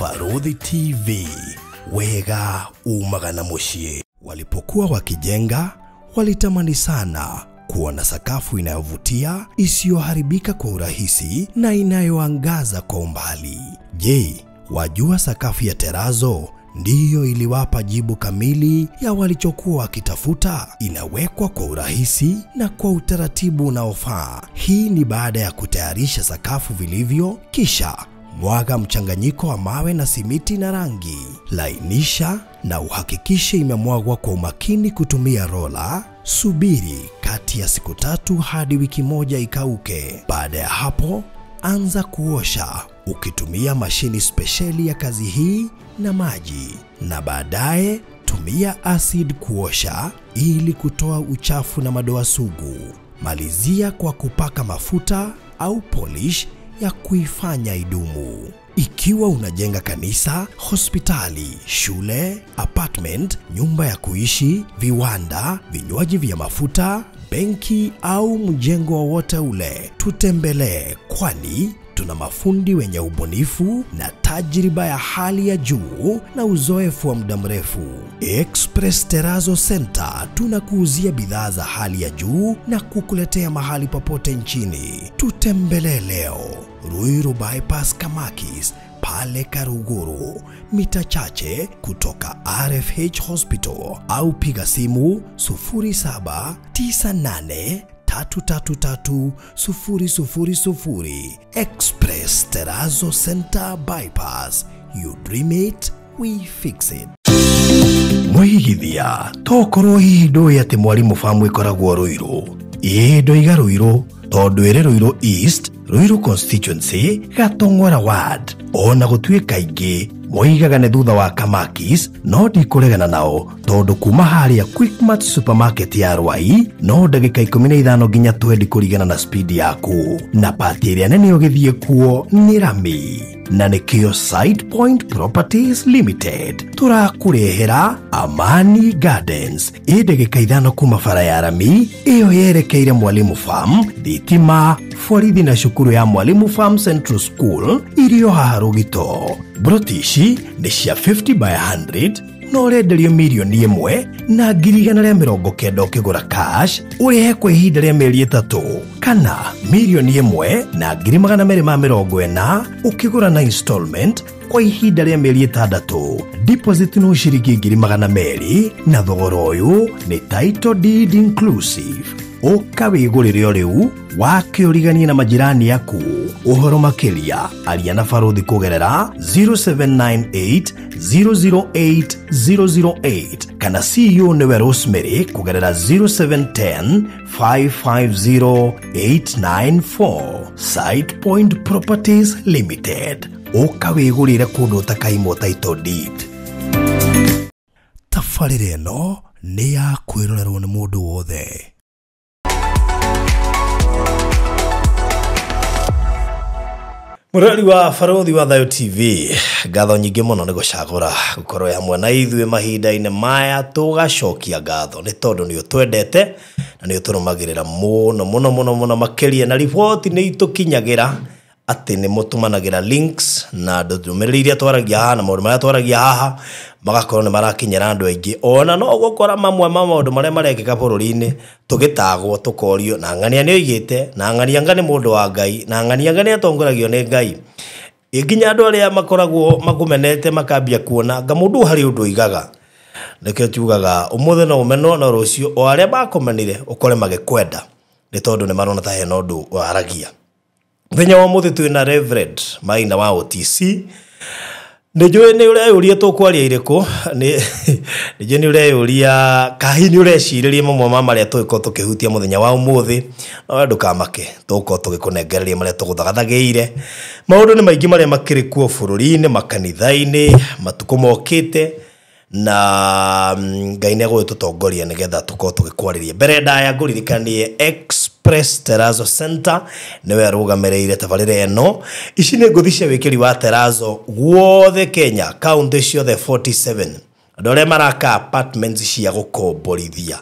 Barũthi TV, wega umaga na muciĩ. Walipokuwa wakijenga, walitamani sana kuona sakafu inayovutia, isiyoharibika kwa urahisi na inayoangaza kwa umbali. Je, wajua sakafu ya terazo ndiyo iliwapa jibu kamili ya walichokuwa wakitafuta? Inawekwa kwa urahisi na kwa utaratibu unaofaa. Hii ni baada ya kutayarisha sakafu vilivyo, kisha mwaga mchanganyiko wa mawe na simiti na rangi. Lainisha na uhakikishe imemwagwa kwa umakini kutumia rola. Subiri kati ya siku 3 hadi wiki 1 ikauke. Baada ya hapo, anza kuosha ukitumia mashini spesheli ya kazi hii na maji, na baadaye tumia acid kuosha ili kutoa uchafu na madoa sugu. Malizia kwa kupaka mafuta au polish ya kuifanya idumu. Ikiwa unajenga kanisa, hospitali, shule, apartment, nyumba ya kuishi, viwanda, vinywaji vya mafuta, benki au mjengo wowote ule, tutembelee, kwani tuna mafundi wenye ubunifu na tajriba ya hali ya juu na uzoefu wa muda mrefu. Express Terrazzo Center tunakuuzia bidhaa za hali ya juu na kukuletea mahali popote nchini. Tutembelee leo Ruiru Bypass Kamakis pale Karuguru, mita chache kutoka RFH Hospital, au piga simu 0798 333 000. Express Terrazzo Center Bypass. You dream it, we fix it. Mwigithia tokorwo hihi ndũĩ atĩ Mwalimu Farm ĩkoragwo Ruiru. Ĩĩ ndoiga Ruiru tondũ ĩrĩ Ruiru East, Ruiru Constituency, Gatong'ora Ward. Ona gũtuĩka aingĩ moigaga nĩ thutha wa Kamakis, no ndikũregana nao tondũ kuma harĩa Quickmart supermarket ya Rwai no ndagĩka 15 nginya 20 kũringana na speed yaku, na pati ĩrĩa nene ũgĩthiĩ kuo nĩ rami. Na nĩkĩo Side Point Properties Limited tũrakũrehera Amani Gardens ĩ ndagĩka 5 kuma bara ya rami ĩyo yerekeire Mwalimu Farm, thitima, borithi na cukuru ya Mwalimu Farm Central School irio haha Rũgito. Broti ici nĩ cia 50 by 100 no ũrenderio mirioni 1,190 ũkĩgũra cash, ũrĩhe kwa ihinda rĩa mĩeri 3, kana mirioni 1,240 ũkĩgũra na installment kwa ihinda rĩa mĩeri 6. Deposit no ciringi 200,000 na thogora ũyũ nĩ title deed inclusive. Ũka wĩgũrĩre o rĩu wakĩũriganie na majirani aku. Ũhoro makĩria aria na Barũthi kũgerera 0798 008 008 kana CEO nĩwe Rosemary kũgerera 0710 550 894. Side Point Properties Limited. Ũka wĩgũrĩre kũndũ ũtakaimwo title deed. Tabarĩra ĩno nĩ ya kwĩrorerwo nĩ mũndũ wothe. Mũrori wa Barũthi wa Thayo TV, ngatho nyingĩ mũno nĩ gũcagũra gũkorwo hamwe na ithuĩ mahinda-inĩ maya. Tũgacokia ngatho nĩ tondũ nĩ ũtwendete na nĩ ũtũrũmagĩrĩra mũno mũno mũno mũno makĩria, na riboti nĩ itũkinyagĩra atĩ nĩ mũtũmanagĩra links na ndũmĩrĩri iria twaragia haha na maũndũ marĩa twaragia haha magakorwo nĩ marakinyĩra andũ aingĩ. Ona no gũkora mamwe ma maũndũ marĩa marekĩka bũrũri-inĩ tũgĩtagwo tũkorio, na ng'ania nĩ oigĩte, na ng'ania nga nĩ mũndũ wa Ngai, na ng'ania nga nĩ atongoragio nĩ Ngai. Nginya andũ arĩa makoragwo makũmenete makambia kuona nga mũndũ harĩ ũndũ oigaga. Nĩkĩo tugaga ũmũthĩ no ũmenwo no rũciũ o arĩa makũmenire ũkore magĩkwenda nĩ tondũ nĩ marona ta hena ũndũ waragia. Mũthenya wa ũmũthĩ twĩna Reverend Maina wa OTC. Nĩ njũĩ nĩ ũreyũria tũkwaria irĩkũ, nĩ njũĩ nĩ ũreyũria kahi nĩ ũrecirĩria mamwe ma marĩa tũgĩkorwo tũkĩhutia mũthenya wa ũmũthĩ, no we ndũkamake, tũgũkorwo tũgĩkũnengereria marĩa tũgũthagathagĩire. Maũndũ nĩ maingĩ marĩa makĩrĩ kuo bũrũri-inĩ, makanitha-inĩ, matukũ mokĩte, na Ngai nĩ egũgĩtũtongoria nĩgetha tũkorwo tũgĩkwarĩria. Mbere ndaya ngũririkanie Express Terrazzo Center nĩwe arũgamĩrĩire tabarĩra ĩno. Ici nĩ ngũthi cia wĩkĩri wa terrazzo guothe Kenya, kaunti ciothe 47. Andũ arĩa maraka apartments cia gũkomborithia,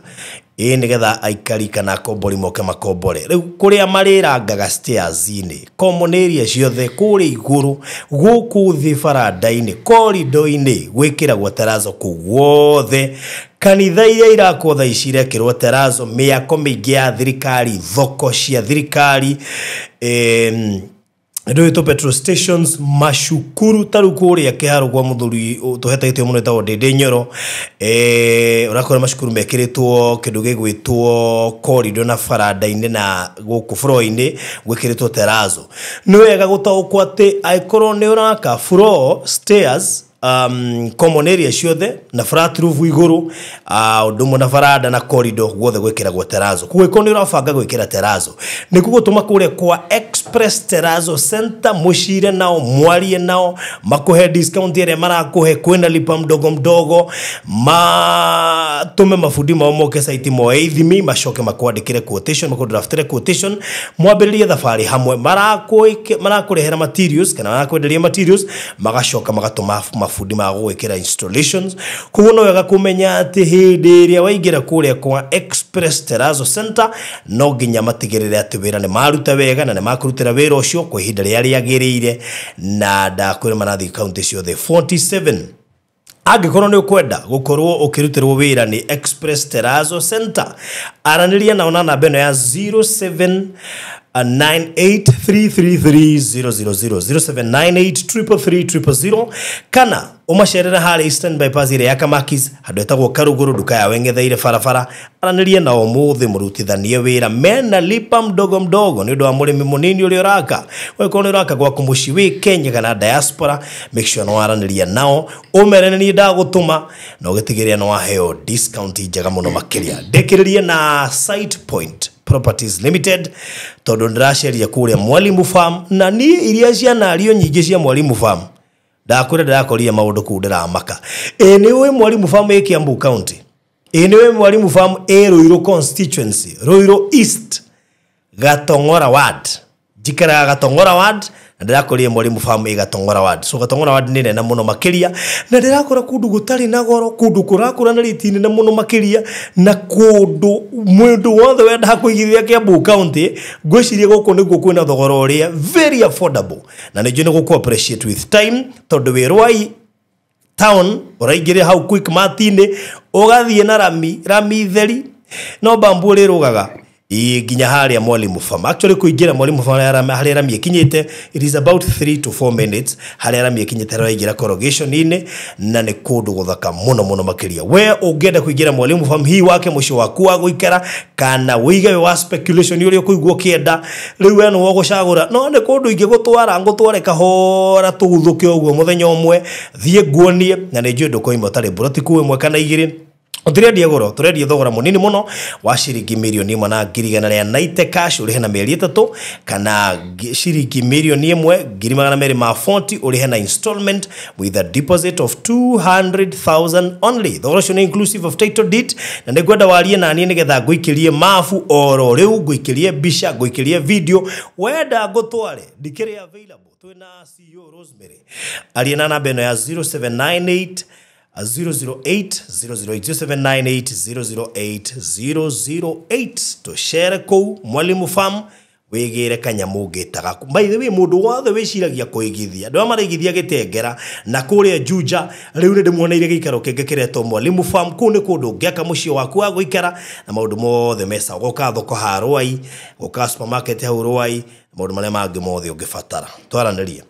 Ĩ nĩgetha aikari kana akombori moke makombore. Rĩu kũrĩa marĩrangaga stairs-inĩ, common area ciothe kũrĩa igũrũ, gũkũ thĩ baranda-inĩ, corridor-inĩ gwĩkĩragwo terrazzo kũu guothe. Kanitha iria irakwo thaa ici irekĩrwo terrazzo, mĩako mĩingĩ ya thirikari, thoko cia thirikari, ndå petrol stations, macukuru ta rĩu kũrĩa kĩharo kwa mũthuri tũhete gĩtĩo mũno ĩtagwo Ndĩndĩ Nyoro, ũrakora macukuru mekĩrĩtwo kĩndũ gĩgwĩtwo corridor na baranda-inĩ na gũkũ floor-inĩ gwĩkĩrĩtwo terrazzo. Nĩ wega gũtaũkwo atĩ angĩkorwo nĩ ũraka floor, stairs, common area ciothe na flat roof igũrũ, ũndũ ũmwe na baranda na corridor guothe gwĩkĩragwo terrazzo. Koguo ĩkorwo nĩ ũrabanga gwĩkĩra terrazzo, nĩ gũgũtũma kũrĩa kwa Express Terrazzo Center mũcire nao, mwarie nao, makũhe discount ĩrĩa marakũhe, kwĩna lipa mdogo mdogo, matũme mabundi mao moke site moe ithimi, macoke makwandĩkĩre quotation, makũdraftĩre quotation, mwambĩrĩrie thabarĩ hamwe, marakũrehera materials kana marakwenderia materials, magacoka magatũma mabundi ma gũgwĩkĩra installations. Koguo no wega kũmenya atĩ hĩndĩ ĩrĩa waingĩra kũrĩa kwa Express Terrazzo Center no nginya matigĩrĩre atĩ wĩra nĩ maruta wega na nĩ makũrutĩra wĩra ũcio kwa ihinda rĩrĩa rĩagĩrĩire, na ndakwĩra marathiĩ kaunti ciothe 47. Angĩkorwo nĩ ũkwenda gũkorwo ũkĩrutĩrwo wĩra nĩ Express Terrazzo Center, aranĩria nao na namba ĩno ya 0798333000, 0798333000, kana ũmacerere harĩa Eastern Bypass ĩrĩa ya Kamakis, handũ hetagwo Karugũrũ, nduka ya wengetheire barabara. Aranĩria nao ũmũthĩ mũrutithanie wĩra, mena lipa mdogo mdogo nĩ ũndũ wa mũrĩmi mũnini ũrĩa ũraka. Ũngĩkorwo nĩ ũraka gwaku mũciĩ wĩ Kenya kana diaspora, make sure nĩ waranĩria nao, ũmere nĩ niĩ ndagũtũma na ũgĩtigĩrĩra nĩ waheo discount njega mũno makĩria. Ndĩkĩrĩrie na Site Point Properties Limited, tondũ ndĩraceria kũrĩa Mwalimu Farm, na niĩ iria cianario nyingĩ cia Mwalimu Farm ndakwĩra ndĩrakorire maũndũ kũu ndĩramaka. Ĩ nĩ ũĩ Mwalimu Farm ĩ Kiambu County? Ĩ nĩ ũĩ Mwalimu Farm ĩ Ruiru constituency, Ruiru East, Gatong'ora ward. Njikaraga Gatong'ora ward na ndĩrakorire Mwalimu Farm ĩ Gatong'ora ward. So Gatong'ora ward nĩ nene mũno makĩria, na ndĩrakora kũndũ gũtarĩ na goro, kũndũ kũrakũra na rĩti nene mũno makĩria, na kũndũ mũndũ wothe wendaga kũigithia Kiambu County, ngwĩciria gũkũ nĩkuo kwĩna thogora ũrĩa very affordable, na nĩ njũĩ nĩ gũkũ appreciate with time, tondũ wĩ Ruai town ũraingĩrĩra hau Quick Mart-inĩ, ũgathiĩ na rami, rami theri, no bambu ũrĩrũgaga nginya harĩa Mwalimu Farm. Actually kũingĩra Mwalimu Farm harĩa rami ĩkinyĩte, it is about 3 to 4 minutes harĩa rami ĩkinyĩte ũraingĩra corrugation-inĩ, na nĩ kũndũ gũthaka mũno mũno makĩria. We ũngĩenda kũingĩra Mwalimu Farm hihi wake mũciĩ waku wa gũikara, kana wĩige wĩ wa speculation ũrĩa ũkũigua ũkĩenda, rĩu we nĩwe ũgũcagũra, no nĩ kũndũ ingĩgũtwara ngũtware kahora tũguthũke ũguo mũthenya ũmwe, thiĩ nguonie, na nĩ njũĩ ndũkoima ũtarĩ mburoti kuu ĩmwe kana igĩrĩ. Tũrendia goro, tũrendia thogora mũnini mũno wa ciringi mirioni ĩmwe na ngiri igana rĩa 90 cash ũrĩhe na mĩeri 3, kana ciringi mirioni ĩmwe ngiri magana merĩ ma 40 ũrĩhe na installment with a deposit of 200,000 only. Thogora ũcio nĩ inclusive of title deed, na nĩ ngwenda warie naniĩ nĩgetha ngũikĩrie mabu oro rĩu, ngũikĩrie mbica, ngũikĩrie video, wenda ngũtware, ndikĩrĩ available. Twĩna CEO Rosemary, aria na namba ĩno ya 0798 008 008, 0798 008 008. Tũcere kũu Mwalimu Farm wĩgĩre kanyamũ ngĩtaga. By the way, mũndũ wothe wĩciragia kũigithia, andũ arĩa maraigithia Gĩtengera na kũrĩa Juja, rĩu nĩ ndĩmuoneire gĩikaro kĩngĩ kĩretwo Mwalimu Farm. Kũu nĩ kũndũ ũngĩaka mũciĩ waku wa gũikara na maũndũ mothe me sawa. Gũka thoko ha Ruai, gũka supermarket hau Ruai, maũndũ marĩa mangĩ mothe ũngĩbatara. Twaranĩrie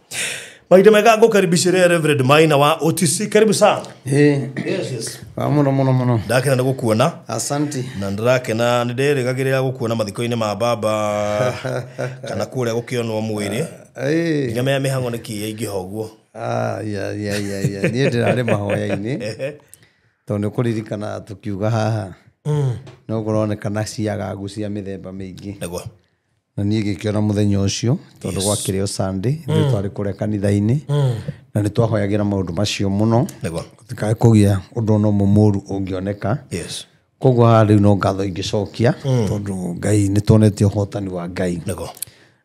mahinda mega, ngũkaribicĩre Reverend Maina wa OTC. Karibu sana. Yes, yes. Mũno mũno mũno. Ndakena nĩ gũkuona. Asante. Na ndĩrakena, nĩ ndĩrĩgagĩrĩra gũkuona mathiko-inĩ ma baba kana kũrĩa gũkĩonwo mwĩrĩ. Nginya mea mĩhango nĩ kĩ yaingĩha ũguo. Ya, niĩ ndĩrarĩ mahoya-inĩ, tondũ nĩ kũririkana tũkiuga haha no kũronekana ciagagu cia mĩthemba mĩingĩ. Nĩguo. Na niĩ ngĩkĩona mũthenya ũcio, tondũ gwakĩrĩ o Sunday, ithuĩ twarĩ kũrĩa kanitha-inĩ na nĩ twahoyagĩra maũndũ macio mũno, Nĩguo. gũtikae kũgĩa ũndũ ona ũmwe mũũru ũngĩoneka. Koguo haha rĩu no ngatho ingĩcokia, tondũ Ngai nĩ tuonete ũhotani wa Ngai. Nĩguo.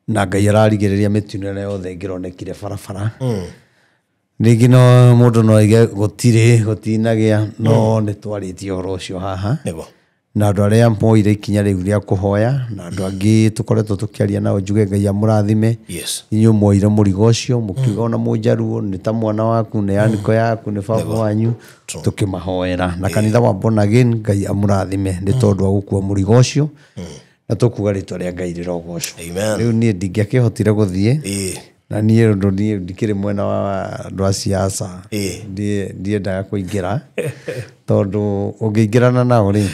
Na Ngai ararigĩrĩria mĩtino ĩrĩa yothe ĩngĩronekire barabara. Rĩngĩ no mũndũ no aige gũtirĩ gũtinagĩa, no nĩ twarĩtie ũhoro ũcio haha. Nĩguo. Na andũ arĩa moire ikinya rĩu rĩa kũhoya na andũ angĩ tũkoretwo tũkĩaria nao njuge Ngai amũrathime. Yes. Inyuĩ mwoire mũrigo ũcio mũkiuga ona mũnjaruo nĩ ta mwana waku nĩ aniko yaku nĩ baba wanyu, tũkĩmahoera na kanitha wa Born Again Ngai amũrathime nĩ tondũ wa gũkua mũrigo ũcio na tũkuga rĩtwa rĩa Ngai rĩrogocwo. Amen. Rĩu niĩ ndingĩakĩhotire gũthiĩ na niĩ ũndũ niĩ ndikĩrĩ mwena wa andũ a siasa, ndiendaga kũingĩra tondũ ũngĩingĩrana nao rĩ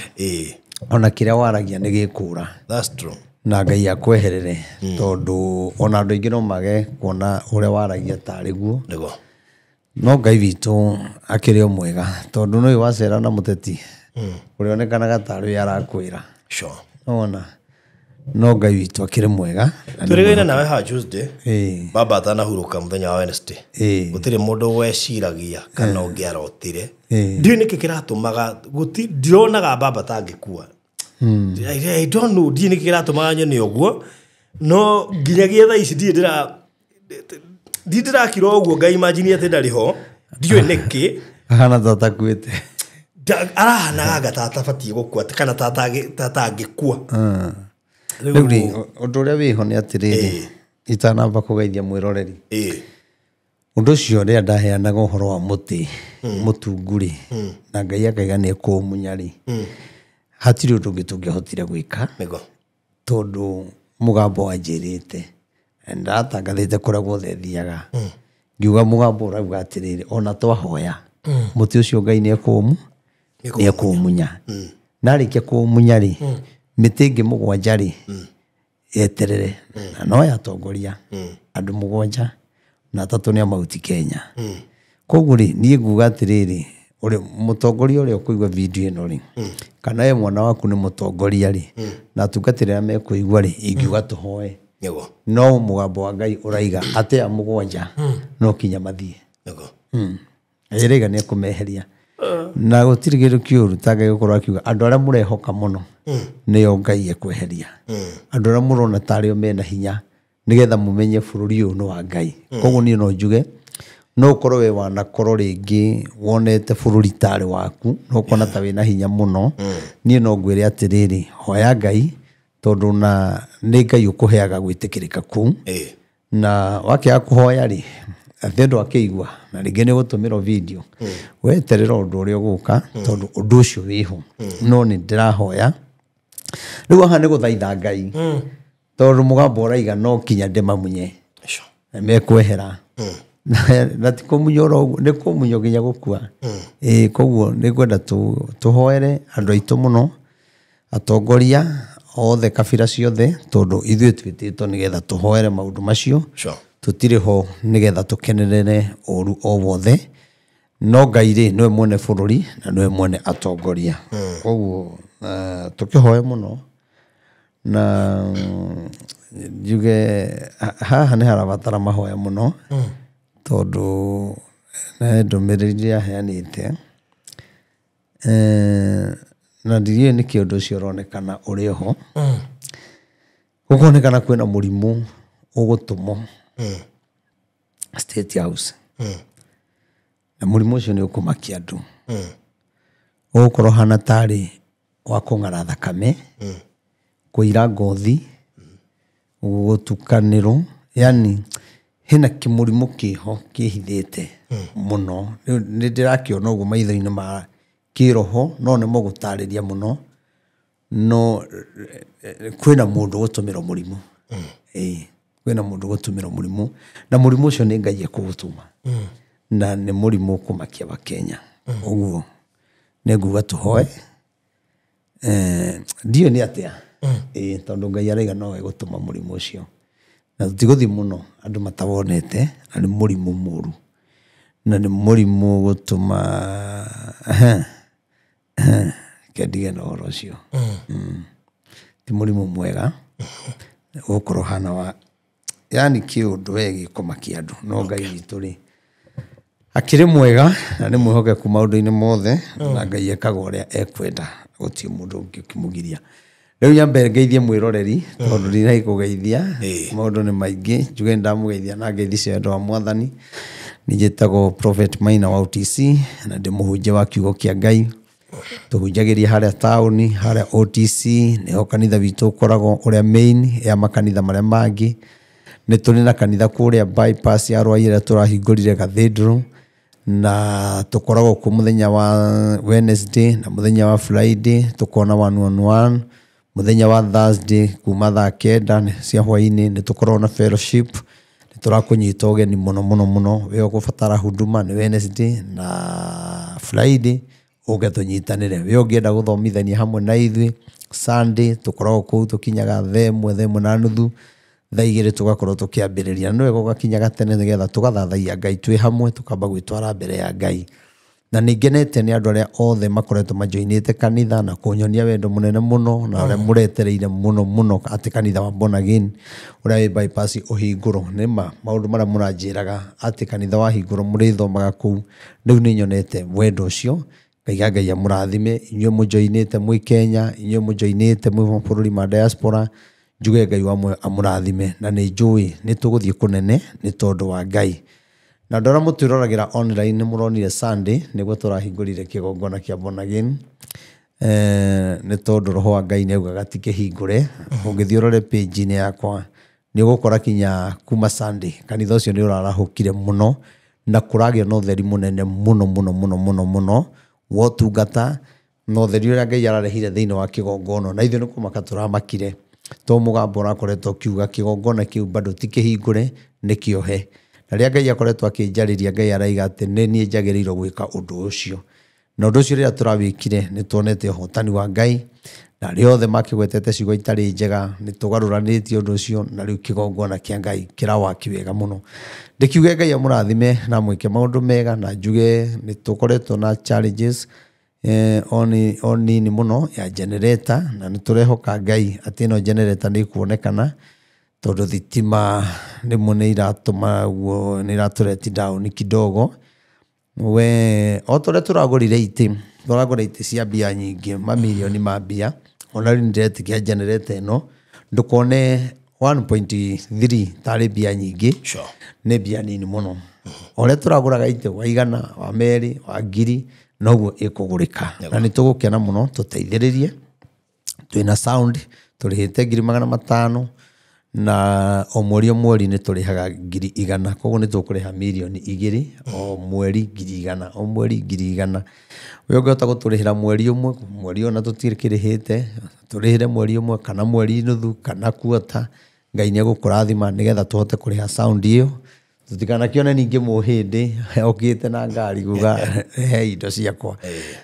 ona kĩrĩa waragia nĩ gĩkũra. That's true. Na Ngai akweherere tondũ ona andũ aingĩ no mage kuona ũrĩa waragia tarĩ guo. Nĩguo. No Ngai witũ akĩrĩ o mwega tondũ nĩũĩ wacera na mũteti ũrĩa onekanaga tarĩ we arakwĩra. Sure. Ona no Ngai witũ akĩrĩ mwega. Tũrĩgaine nawe haha Tuesday. Baba atanahurũka mũthenya wa Wednesday. Gũtirĩ mũndũ weciragia kana ũngĩarotire. Ndiũĩ nĩkĩ kĩratũmaga ndironaga baba tangĩkua. I don't know, ndiũĩ nĩkĩ kĩratũmaga nyone ũguo. No nginyagia thaa ici ndirĩ ndĩrakira ũguo ngai imagine atĩ ndarĩ ho. Ndiũĩ nĩkĩ. Ahana ta atakuĩte. Arahanaga anga ta atabatiĩ gũkua kana ta atangĩkua. Rĩu rĩ, ũndũ ũrĩa wĩho nĩ atĩrĩrĩ, itanamba kũgeithia mwĩroreri. Ũndũ ũcio rĩrĩa ndaheanaga ũhoro wa mũtĩ mũtungu rĩ, na Ngai akaiga nĩ ekũũmunya rĩ, hatirĩ ũndũ ũngĩ tũngĩahotire gwĩka. Nĩguo. Tondũ mũgambo wanjĩrĩte na ndatangathĩte kũrĩa guothe thiaga. Ngiuga mũgambo ũrauga atĩrĩrĩ, ona twahoya mũtĩ ũcio Ngai nĩ ekũũmunya. Na arĩkia kũũmunya rĩ, mĩtĩ ĩngĩ mũgwanja rĩ yeterere na no yatongoria andũ mũgwanja na atatũ nĩ a Mount Kenya. Koguo rĩ, niĩ nguga atĩrĩrĩ, ũrĩa mũtongoria ũrĩa ũkũigua video ĩno rĩ, kana we mwana waku nĩ mũtongoria rĩ, na atungatĩri arĩa mekũigua rĩ, ingiuga tũhoe. Nĩguo. No mũgambo wa Ngai ũraiga atĩ a mũgwanja no kinya mathiĩ. Nĩguo. Ĩraiga nĩ ekũmeheria. Na gũtirĩ kĩndũ kĩũru ta Ngai gũkorwo akiuga andũ arĩa mũrehoka mũno nĩo Ngai ekweheria. Andũ arĩa mũrona tarĩ o mena hinya nĩgetha mũmenye bũrũri ũyũ nĩ wa Ngai. Koguo niĩ no njuge no ũkorwo wĩ wanakorwo rĩngĩ wonete bũrũri tarĩ waku no ũkona ta wĩna hinya mũno. Niĩ no ngwĩre atĩrĩrĩ, hoya Ngai tondũ na nĩ Ngai ũkũheaga gwĩtĩkĩrĩka kũu. Na wakĩaga kũhoya rĩ, atĩ andũ akĩigua na rĩngĩ nĩ gũtũmĩrwo video, weterera ũndũ ũrĩa ũgũka tondũ ũndũ ũcio wĩho. No nĩ ndĩrahoya rĩu haha nĩ gũthaitha Ngai tondũ mũgambo ũraiga no kinya ndĩmamunye na mekwehera. Na ti kũmunya oro ũguo, nĩ kũmunywo nginya gũkua. Koguo nĩ ngwenda tũhoere andũ aitũ mũno, atongoria othe kabira ciothe, tondũ ithuĩ twĩtĩtwo nĩgetha tũhoere maũndũ macio. Tũtirĩ ho nĩgetha tũkenerere ũru o wothe. No Ngai rĩ nĩwe mwene bũrũri na nĩwe mwene atongoria. Koguo tũkĩhoe mũno na njuge haha nĩ harabatara mahoya mũno tondũ nĩ ndũmĩrĩri ndĩraheanĩte. Na ndiũĩ nĩkĩ ũndũ ũcio ũronekana ũrĩ ho. Gũkonekana kwĩna mũrimũ ũgũtũmwo State House. Na mũrimũ ũcio nĩ ũkũmakia andũ. Ũgũkorwo hana tarĩ wa kũng'ara thakame, kũira ngothi, gũtukanĩrwo, yani hena kĩmũrimũ kĩho kĩhithĩte mũno. Rĩu nĩ ndĩrakĩona ũguo maitho-inĩ ma kĩroho, no nĩ mũgũtarĩria mũno. No kwĩna mũndũ ũgũtũmĩrwo mũrimũ. Kwĩna mũndũ ũgũtũmĩrwo mũrimũ na mũrimũ ũcio nĩ Ngai ekũũtũma. Na nĩ mũrimũ ũkũmakia wa Kenya. Ũguo nĩ nguga tũhoe. Ndiũĩ nĩ atĩa. Tondũ Ngai araiga no egũtũma mũrimũ ũcio. Na tũtigũthiĩ mũno andũ matawonete, na nĩ mũrimũ mũru. Na nĩ mũrimũ ũgũtũma kendige na ũhoro ũcio. Ti mũrimũ mwega. Ũgũkorwo hana wa yani kĩũndũ we gĩkũmakia andũ. No Ngai witũ rĩ akĩrĩ mwega na nĩ mwĩhokeku maũndũ-inĩ mothe, na Ngai ekaga ũrĩa ekwenda, gũtirĩ mũndũ ũngĩkĩmũgiria. Rĩu nyambe ngeithie mwĩroreri tondũ ndinagĩkũgeithia, maũndũ nĩ maingĩ, njuge nĩndamũgeithia na ngeithi cia wendo wa Mwathani. Niĩ njĩtagwo Prophet Maina wa UTC na ndĩ mũhunjia wa kiugo kĩa Ngai. Tũhunjagĩria harĩa taũni, harĩa OTC, nĩho kanitha witũ ũkoragwo ũrĩa main ya makanitha marĩa mangĩ. Nĩ tũrĩ na kanitha kũrĩa bypass ya Rwai ĩrĩa tũrahingũrire cathedral, na tũkoragwo kuo mũthenya wa Wednesday na mũthenya wa Friday tũkona one on one. Mũthenya wa Thursday kuma thaa 9 cia hwainĩ nĩ tũkoragwo na fellowship. Nĩ tũrakũnyita ũgeni mũno mũno mũno. We ũgũbatara huduma nĩ Wednesday na Friday ũke tũnyitanĩre. We ũngĩenda gũthomithania hamwe na ithuĩ Sunday tũkoragwo kũu, tũkinyaga thaa 1, thaa 1:30, thaa 2 tũgakorwo tũkĩambĩrĩria. Na nĩ wega ũgakinyaga tene nĩgetha tũgathathaia Ngai twĩ hamwe, tũkamba gwĩtwara mbere ya Ngai. Na nĩ ngenete nĩ andũ arĩa othe makoretwo majoinĩte kanitha na kũnyonia wendo mũnene mũno, na arĩa mũretereire mũno mũno atĩ kanitha wa Born Again ũrĩa wĩ bypass ũhingũrwo. Nĩ ma maũndũ marĩa mũranjĩraga atĩ kanitha wahingũrwo mũrĩthomaga kũu, rĩu nĩ nyonete wendo ũcio. Ngaiga Ngai amũrathime inyuĩ mũjoinĩte mwĩ Kenya, inyuĩ mũjoinĩte mwĩ mabũrũri ma diaspora, njuge Ngai wa muoyo amũrathime. Na nĩ njũĩ nĩ tũgũthiĩ kũnene nĩ tondũ wa Ngai. Na andũ arĩa mũtwĩroragĩra online nĩ mũronire Sunday nĩguo tũrahingũrire kĩgongona kĩa Born Again. Nĩ tondũ roho wa Ngai nĩ augaga ti kĩhingũre. Ũngĩthiĩ ũrore page-inĩ yakwa nĩ ũgũkora kinya kuma Sunday kanitha ũcio nĩ ũrarahũkire mũno na kũragĩa na ũtheri mũnene mũno mũno mũno mũno mũno wa ũtungata na ũtheri ũrĩa Ngai ararehire thĩinĩ wa kĩgongona. Na ithuĩ nĩ kũmaka tũramakire to mũgambo ũrakoretwo ũkiuga kĩgongona kĩu bado ti kĩhingũre, nĩ kĩohe. Na rĩrĩa Ngai akoretwo akĩnjarĩria, Ngai araiga atĩ nĩ niĩ njagĩrĩirwo gwĩka ũndũ ũcio. Na ũndũ ũcio rĩrĩa tũrawĩkire nĩ tuonete ũhotani wa Ngai, na arĩa othe makĩgwetete ciugo itarĩ njega nĩ tũgarũranĩtie ũndũ ũcio, na rĩu kĩgongona kĩa Ngai kĩrawaki wega mũno. Ndĩkiuge Ngai amũrathime na amwĩke maũndũ mega, na njuge nĩ tũkoretwo na challenges o nini mũno ya generator, na nĩ tũrehoka Ngai atĩ ĩno generator nĩ ĩkuonekana, tondũ thitima rĩmwe nĩ iratũma ũguo, nĩ iratũreti down kidogo. We o ta ũrĩa tũragũrire itĩ, tũragũra itĩ cia mbia nyingĩ, mamirioni ma mbia, ona rĩu nĩndĩretĩkia generator ĩno ndũkone 1.3 tarĩ mbia nyingĩ, nĩ mbia nini mũno. O ũrĩa tũragũraga itĩ wa 100, wa 200, wa 1000, noguo ĩkũgũrĩka. Na nĩ tũgũkena mũno tũteithĩrĩrie. Twĩna sound tũrĩhĩte 500,000, na o mweri o mweri nĩ tũrĩhaga 100,000, koguo nĩ tũkũrĩha 2,000,000 o mweri 100,000, o mweri 100,000. We ũngĩhota gũtũrĩhĩra mweri ũmwe, mweri ũyũ ona tũtikĩrĩhĩte, tũrĩhĩre mweri ũmwe kana mweri nuthu kana quarter, Ngai nĩ egũkũrathima nĩgetha tũhote kũrĩha sound ĩyo. Tũtikanakione ningĩ mũhĩndĩ okĩte na ngari kuga he indo ciakwa.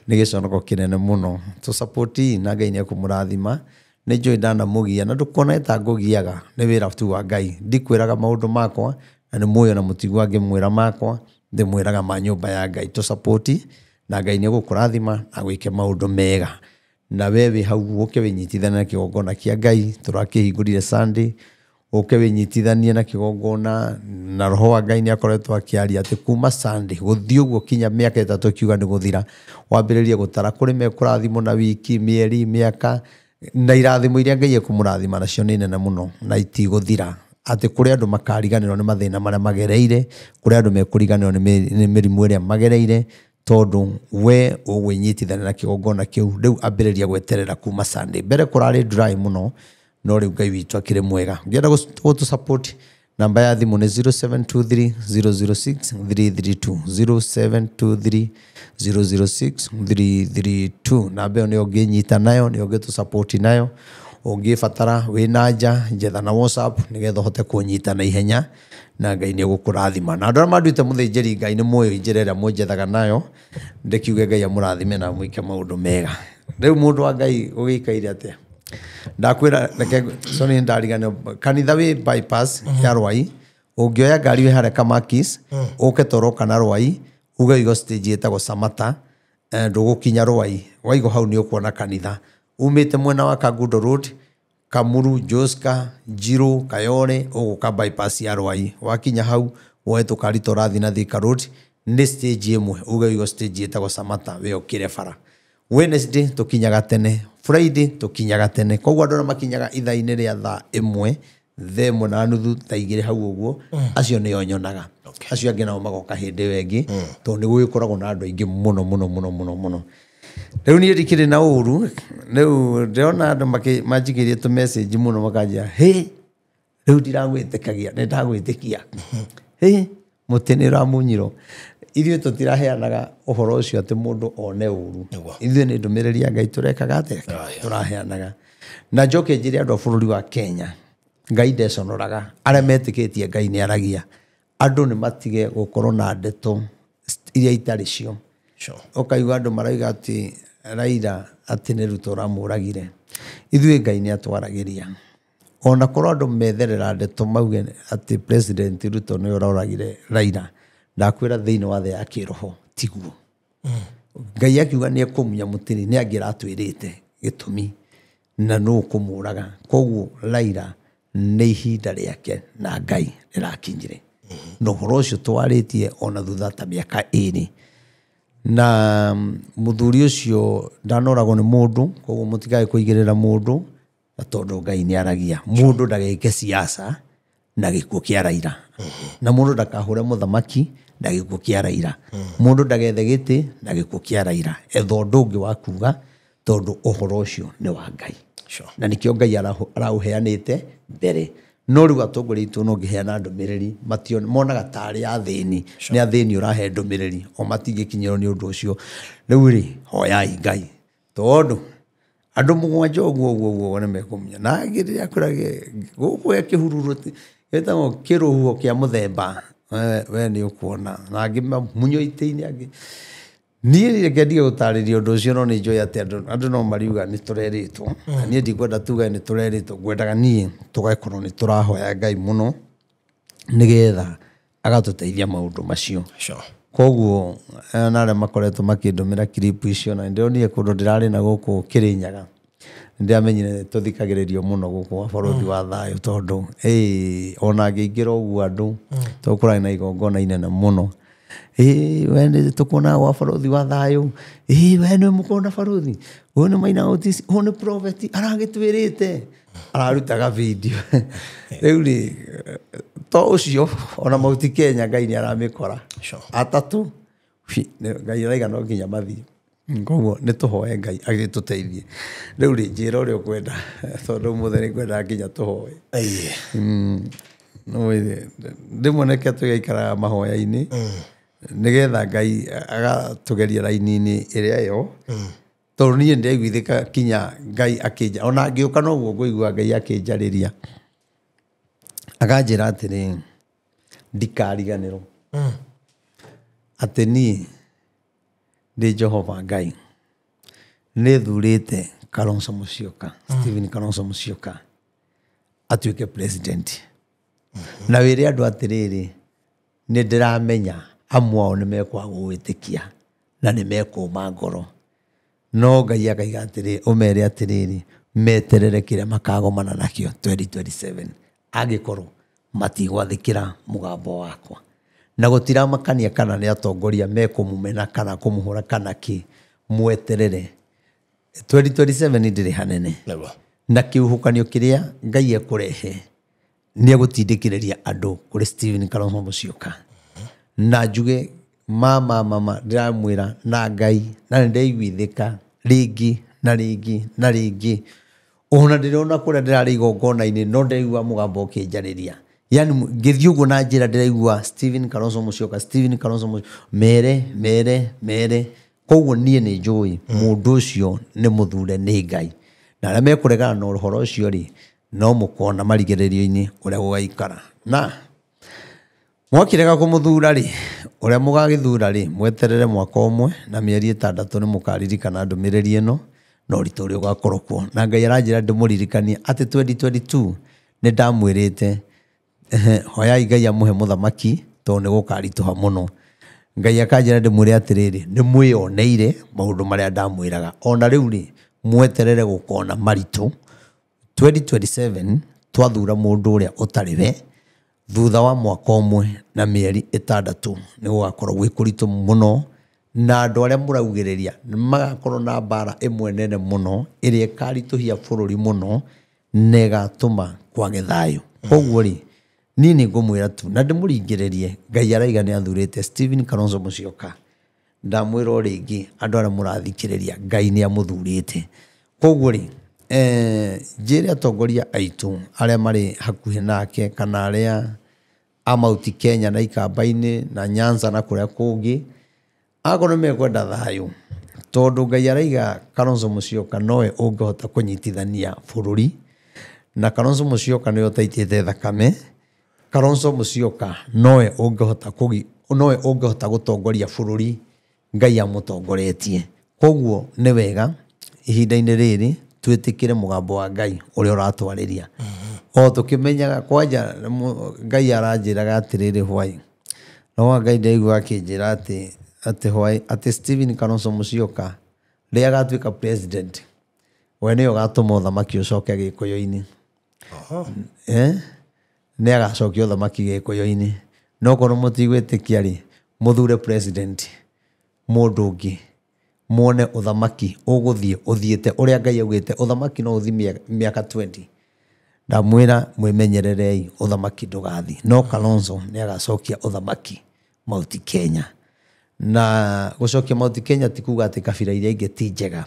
Nĩ gĩconoko kĩnene mũno. Tũ support na Ngai nĩ ekũmũrathima. Nĩ njũĩ ndanamũgia na ndũkone ta ngũgiaga, nĩ wĩra tu wa Ngai. Ndikwĩraga maũndũ makwa na nĩ mũĩ ona mũtigua ngĩmwĩra makwa, ndĩmwĩraga ma nyũmba ya Ngai. Tũ support na Ngai nĩ egũkũrathima na gwĩke maũndũ mega. Na we wĩ hau ũke wĩnyitithanie na kĩgongona kĩa Ngai, tũrakĩhingũrire Sunday, ũke wĩnyitithanie na kĩgongona, na roho wa Ngai nĩ akoretwo akĩaria atĩ kuma Sunday gũthiĩ ũguo kinya mĩaka 3 kiuga nĩ gũthira, wambĩrĩrie gũtara kũrĩ mekũrathimwo na wiki, mĩeri, mĩaka, na irathimo iria Ngai ekũmũrathima nacio nĩ nene mũno na itigũthira. Atĩ kũrĩ andũ makariganĩrwo nĩ mathĩna marĩa magereire, kũrĩ andũ mekũriganĩrwo nĩ mĩrimũ ĩrĩa magereire, tondũ we ũgwĩnyitithania na kĩgongona kĩu. Rĩu ambĩrĩria gweterera kuma Sunday. Mbere kũrarĩ dry mũno, no rĩu Ngai witũ akĩrĩ mwega. Ũngĩenda gũtũ support, namba ya thimũ nĩ 0723 006 332, 0723 006 332. Namba ĩyo nĩyo ũngĩnyita nayo, nĩyo ũngĩtũ support nayo. Ũngĩbatara wĩ na nja, njetha na WhatsApp nĩgetha ũhote kũnyita na ihenya, na Ngai nĩ egũkũrathima. Na andũ arĩa manduĩte mũthĩnjĩri Ngai nĩ mũĩ njĩra ĩrĩa mũnjethaga nayo, ndĩkiuge Ngai amũrathime na amwĩke maũndũ mega. Rĩu mũndũ wa Ngai ũgĩikaire atĩa? Ndakwĩra reke sorry ndariganĩrwo, kanitha wĩ bypass ya Rwai, ũngĩoya ngari wĩ harĩa Kamakis, ũke toro kana Rwai, uge ũigo stage ĩtagwo Samata, ndũgũkinya Rwai, waigwo hau nĩ ũkuona kanitha. Umĩte mwena wa Kangundo Road, Kamuru, Joska, Njirũ, Kayore, ũgũka bypass ya Rwai. Wakinya hau woe tũkari tũrathiĩ na Thika Road, nĩ stage ĩmwe, uge ũigo stage ĩtagwo Samata, we ũkĩre bara. Wednesday tũkinyaga tene, Friday tũkinyaga tene, koguo andũ arĩa makinyaga ithaa-inĩ rĩa thaa 1, thaa 1:30, thaa 2 hau ũguo, acio nĩo nyonaga. Acio angĩ nao magoka hĩndĩ ĩyo ĩngĩ, tondũ nĩ gũgĩkoragwo na andũ aingĩ mũno mũno mũno mũno mũno. Rĩu niĩ ndikĩrĩ na ũru, rĩu ndĩrona andũ manjikĩrie tũ message mũno makanjĩra, hĩ, rĩu ndiragwĩtĩkagia, nĩ ndagwĩtĩkia. Hĩ, mũtĩ nĩ ũramunyirwo. Ithuĩ tũtiraheanaga ũhoro ũcio atĩ mũndũ one ũru. Ithuĩ nĩ ndũmĩrĩri ya Ngai tũrekaga atĩa? Tũraheanaga. Na njoke njĩre andũ a bũrũri wa Kenya, Ngai ndeconoraga. Arĩa metĩkĩtie Ngai nĩ aragia. Andũ nĩ matige gũkorwo na ndeto iria itarĩ cio. Ũkaigua andũ marauga atĩ Raila atĩ nĩ Ruto ũramũragire. Ithuĩ Ngai nĩ atwaragĩria. Ona korwo andũ metherera ndeto mauge atĩ President Ruto nĩwe ũroragire Raila, ndakwĩra thĩinĩ wa thĩ ya kĩroho tiguo. Ngai akiuga nĩ ekũmunya mũtĩ nĩ angĩratwĩrĩte gĩtũmi na nũ kũmũraga. Koguo Raila nĩ ihinda rĩake na Ngai rĩrakinyire. Na ũhoro ũcio twarĩtie ona thutha ta mĩaka 2. Na mũthuri ũcio ndanoragwo nĩ mũndũ, koguo mũtikae kũigĩrĩra mũndũ, na tondũ Ngai nĩ aragia. Mũndũ ndageke siasa na gĩkuũ kĩa Raila. Na mũndũ ndakahũre mũthamaki na gĩkuũ kĩa Raila. Mũndũ ndagethe gĩtĩ na gĩkuũ kĩa Raila. Etha ũndũ ũngĩ wa kuga tondũ ũhoro ũcio nĩ wa Ngai. Na nĩkĩo Ngai araũheanĩte mbere. No rĩu atongoria aitũ no ngĩheana ndũmĩrĩri, monaga tarĩ athĩni, nĩ athĩni ũrahe ndũmĩrĩri, o matingĩkinyĩrwo nĩ ũndũ ũcio. Rĩu rĩ, hoyai Ngai, tondũ andũ mũgwanja ũguo ũguo ũguo nĩ mekũmenya. Na angĩ rĩrĩa kwĩra gũkũ he kĩhururo gĩtagwo kĩrũhuho kĩa mũthemba, we nĩ ũkuona. Na angĩ mamunywo itĩ-inĩ angĩ. Niĩ reke ndige gũtarĩria ũndũ ũcio, no nĩ njũĩ atĩ andũ no mariuga nĩ tũrerĩtwo. Na niĩ ndikwenda tuge nĩ tũrerĩtwo, ngwendaga niĩ tũgakorwo nĩ tũrahoya Ngai mũno nĩgetha agatũteithia maũndũ macio. Koguo na arĩa makoretwo makĩndũmĩra clip icio, na ndĩronire kũndũ ndĩrarĩ na gũkũ Kĩrĩnyaga, nĩndĩramenyire tũthikagĩrĩrio mũno gũkũ gwa bũrũri wa thayũ, tondũ ona ngĩingĩra ũguo andũ tondũ kũrarĩ na igongona inene mũno. We nĩ tũkuonaga gwa bũrũri wa thayũ, we nĩ mũkuona bũrũri, ũyũ nĩ Maina Otis, ũyũ nĩ prophet aragĩtwĩrĩte, ararutaga video. Rĩu rĩ, to ũcio ona Mount Kenya Ngai nĩ aramĩkora. Atatũ Ngai araiga no nginya mathiĩ. Koguo nĩ tũhoe Ngai agĩtũteithie. Rĩu rĩ, njĩra ũrĩa ũkwenda, tondũ ũmũthĩ nĩ ngwendaga nginya tũhoe. Rĩmwe nĩkĩo tũgaikaraga mahoya-inĩ, nĩgetha Ngai agatũgeria raini-inĩ ĩrĩa ĩyo. Tondũ niĩ ndĩraiguithĩka kinya Ngai akĩnja, ona ngĩũka noguo ngũigua Ngai akĩnjarĩria. Akanjĩra atĩrĩ, ndikariganĩrwo atĩ niĩ ndĩ Jehova Ngai, nĩ thurĩte Kalonzo Musyoka, Stephen Kalonzo Musyoka atuĩke president. Na wĩre andũ atĩrĩrĩ, nĩ ndĩramenya amwe ao nĩ mekwaga gwĩtĩkia na nĩ mekũma ngoro. No Ngai akaiga atĩrĩrĩ, ũmere atĩrĩrĩ, meterere kĩrĩa makagomana nakĩo 2027 angĩkorwo matigwathĩkĩra mũgambo wakwa. Na gũtiramakania kana nĩ atongoria mekũmũmena kana kũmũhũra kana kĩ, mweterere 2027 ndĩrĩ hanene. Na kĩhuhũkanio kĩrĩa Ngai ekũrehe nĩ egũtindĩkĩrĩria andũ kũrĩ Stephen Kalonzo Musyoka. Na njuge mama mama ndĩramwĩra na Ngai, na nĩ ndaiguithĩka rĩngĩ na rĩngĩ na rĩngĩ. Ona ndĩrona kũrĩa ndĩrarĩ igongona-inĩ, no ndĩraigua mũgambo ũkĩnjarĩria. Yani ngĩthiĩ ũguo na njĩra ndĩraigua Stephen Kalonzo Musyoka, Stephen Kalonzo Musyoka, mere mere mere. Koguo niĩ nĩ njũĩ mũndũ ũcio nĩ mũthure nĩ Ngai. Na arĩa mekũregana na ũhoro ũcio rĩ, no mũkona marigĩrĩrio-inĩ ũrĩa gũgaikara. Na mwakĩrega kũmũthura rĩ, ũrĩa mũgagĩthura rĩ, mweterere mwaka ũmwe na mĩeri 6 nĩ mũkaririkana ndũmĩrĩri ĩno na ũritũ ũrĩa ũgakorwo kuo. Na Ngai aranjĩra ndĩmũririkanie atĩ 2022 nĩ ndamwĩrĩte, hoyai Ngai amũhe mũthamaki tondũ nĩ gũkaritũha mũno. Ngai akanjĩra ndĩmwĩre atĩrĩrĩ, nĩ mwĩyoneire maũndũ marĩa ndamwĩraga. Ona rĩu rĩ, mweterere gũkona maritũ. 2027 twathura mũndũ ũrĩa ũtarĩ we, thutha wa mwaka ũmwe na mĩeri 6 nĩ gũgakorwo gwĩ kũritũ mũno, na andũ arĩa mũraugĩrĩria magakorwo na mbara ĩmwe nene mũno ĩrĩa ĩkaritũhia bũrũri mũno na ĩgatũma kwage thayũ. Koguo rĩ, niĩ nĩ ngũmwĩra tu na ndĩmũringĩrĩrie, Ngai araiga nĩ athurĩte Stephen Kalonzo Musyoka Ndamwĩra o rĩngĩ andũ arĩa mũrathikĩrĩria Ngai nĩ amũthurĩte. Koguo rĩ, njĩre atongoria aitũ arĩa marĩ hakuhĩ nake kana arĩa a Mount Kenya na Ikamba-inĩ na Nyanza na kũrĩa kũngĩ, akorwo nĩ mekwenda thayũ, tondũ Ngai araiga Kalonzo Musyoka nowe ũngĩhota kũnyitithania bũrũri, na Kalonzo Musyoka nĩwe ũtaitĩte thakame. Kalonzo Musyoka nowe ũngĩhota nowe ũngĩhota gũtongoria bũrũri Ngai amũtongoretie. Koguo nĩ wega ihinda-inĩ rĩrĩ twĩtĩkĩre mũgambo wa Ngai ũrĩa ũratwarĩria. O tũkĩmenyaga kwanja Ngai aranjĩraga atĩrĩrĩ hwai, no Ngai ndaigua akĩnjĩra atĩ hwai atĩ Stephen Kalonzo Musyoka rĩrĩa agatuĩka president, we nĩwe ũgatũma ũthamaki ũcoke Gĩkũyũ-inĩ. Nĩ agacokia ũthamaki Gĩkũyũ-inĩ. No korwo mũtigwĩtĩkia rĩ, mũthure president mũndũ ũngĩ, muone ũthamaki ũgũthiĩ ũthiĩte ũrĩa Ngai augĩte. Ũthamaki no ũthiĩ mĩaka 20. Ndamwĩra mwĩmenyererei, ũthamaki ndũgathiĩ. No Kalonzo nĩ agacokia ũthamaki Mount Kenya. Na gũcokia Mount Kenya ti kuga atĩ kabira iria ingĩ ti njega.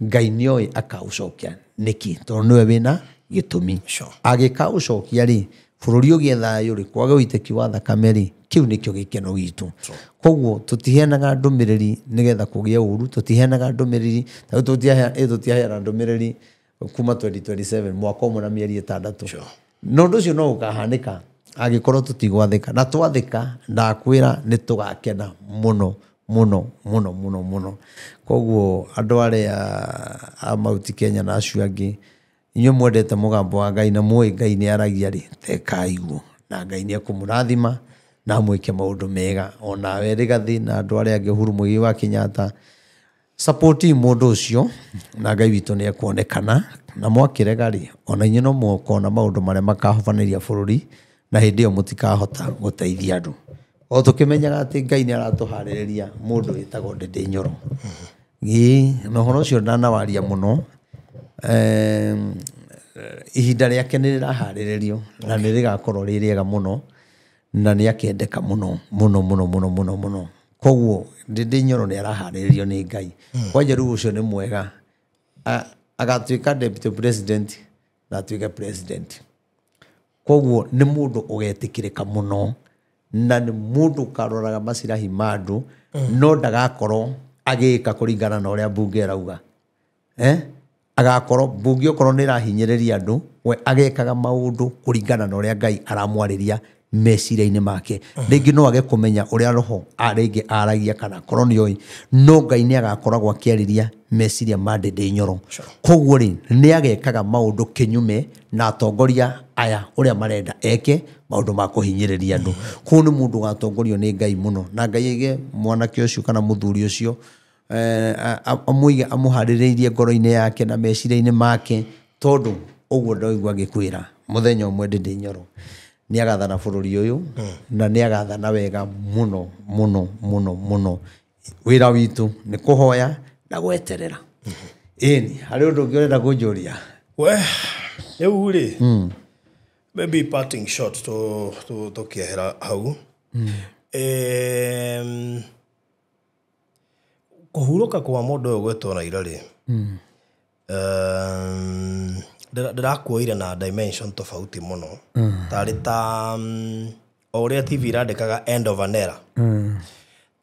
Ngai nĩoĩ akaũcokia nĩkĩ, tondũ nĩwe wĩna gĩtũmi. Angĩkaũcokia rĩ, bũrũri ũgĩe thayũ rĩ, kwage ũitĩki wa thakame rĩ, kĩu nĩkĩo gĩkeno gitũ. Koguo tũtiheanaga ndũmĩrĩri nĩgetha kũgĩe ũru, tũtiheanaga ndũmĩrĩri, tũtiaheana ndũmĩrĩri kuma 2027 mwaka ũmwe na mĩeri 6. Na ũndũ ũcio no ũkahanĩka angĩkorwo tũtigwathĩka, na twathĩka ndakwĩra nĩ tũgakena mũno mũno mũno mũno mũno. Koguo andũ arĩa a Mount Kenya na acio angĩ, inyuĩ mwendete mũgambo wa Ngai na mũĩ Ngai nĩ aragia rĩ, tekai guo, na Ngai nĩ ekũmũrathima na amwĩke maũndũ mega. Onawe Rigathi na andũ arĩa angĩ, Uhuru Muigai wa Kenyatta, support mũndũ ũcio na Ngai witũ nĩ ekuonekana. Na mwakĩrega rĩ, ona inyuĩ no mũkona maũndũ marĩa makahobanĩria bũrũri, na hĩndĩ ĩyo mũtikahota gũteithia andũ. O tũkĩmenyaga atĩ Ngai nĩ aratũharĩrĩria mũndũ wĩtagwo Ndĩndĩ Nyoro. Ĩĩ, na ũhoro ũcio ndanawaria mũno. Ihinda rĩake nĩ rĩraharĩrĩrio na nĩ rĩgakorwo rĩ rĩega mũno, na nĩ akendeka mũno mũno mũno mũno mũno mũno. Koguo Ndĩndĩ Nyoro nĩ araharĩrĩrio nĩ Ngai. Kwanja rĩu ũcio nĩ mwega, agatuĩka deputy president na atuĩke president. Koguo nĩ mũndũ ũgetĩkĩrĩka mũno, na nĩ mũndũ ũkaroraga macirahi ma andũ, no ndagakorwo agĩka kũringana na ũrĩa mbunge ĩrauga. Agakorwo mbunge okorwo nĩ ĩrahinyĩrĩria andũ, we agekaga maũndũ kũringana na ũrĩa Ngai aramwarĩria meciria-inĩ make. Rĩngĩ no age kũmenya ũrĩa roho rĩngĩ aragia kana akorwo nĩ oĩ, no Ngai nĩ agakoragwo akĩarĩria meciria ma Ndĩndĩ Nyoro. Koguo rĩ, nĩ agekaga maũndũ kĩnyume na atongoria aya ũrĩa marenda eke maũndũ ma kũhinyĩrĩria andũ. Koguo nĩ mũndũ ũgatongorio nĩ Ngai mũno, na Ngai aige mwanake ũcio kana mũthuri ũcio, amũige amũharĩrĩirie ngoro-inĩ yake na meciria-inĩ make, tondũ ũguo ndaigua ngĩkwĩra mũthenya ũmwe Ndĩndĩ Nyoro nĩ agathana bũrũri ũyũ, na nĩ agathana wega mũno mũno mũno mũno. Wĩra witũ nĩ kũhoya na gweterera. Ĩni, harĩ ũndũ ũngĩ ũrenda kũnjũria? We, rĩu rĩ, maybe parting shot tũkĩehera hau. Kũhurũka kwa mũndũ ũyũ gwĩtwo Raila rĩ, ndĩrakuoire na dimension tofauti mũno. Tarĩ ta o ũrĩa TV irandĩkaga end of an era.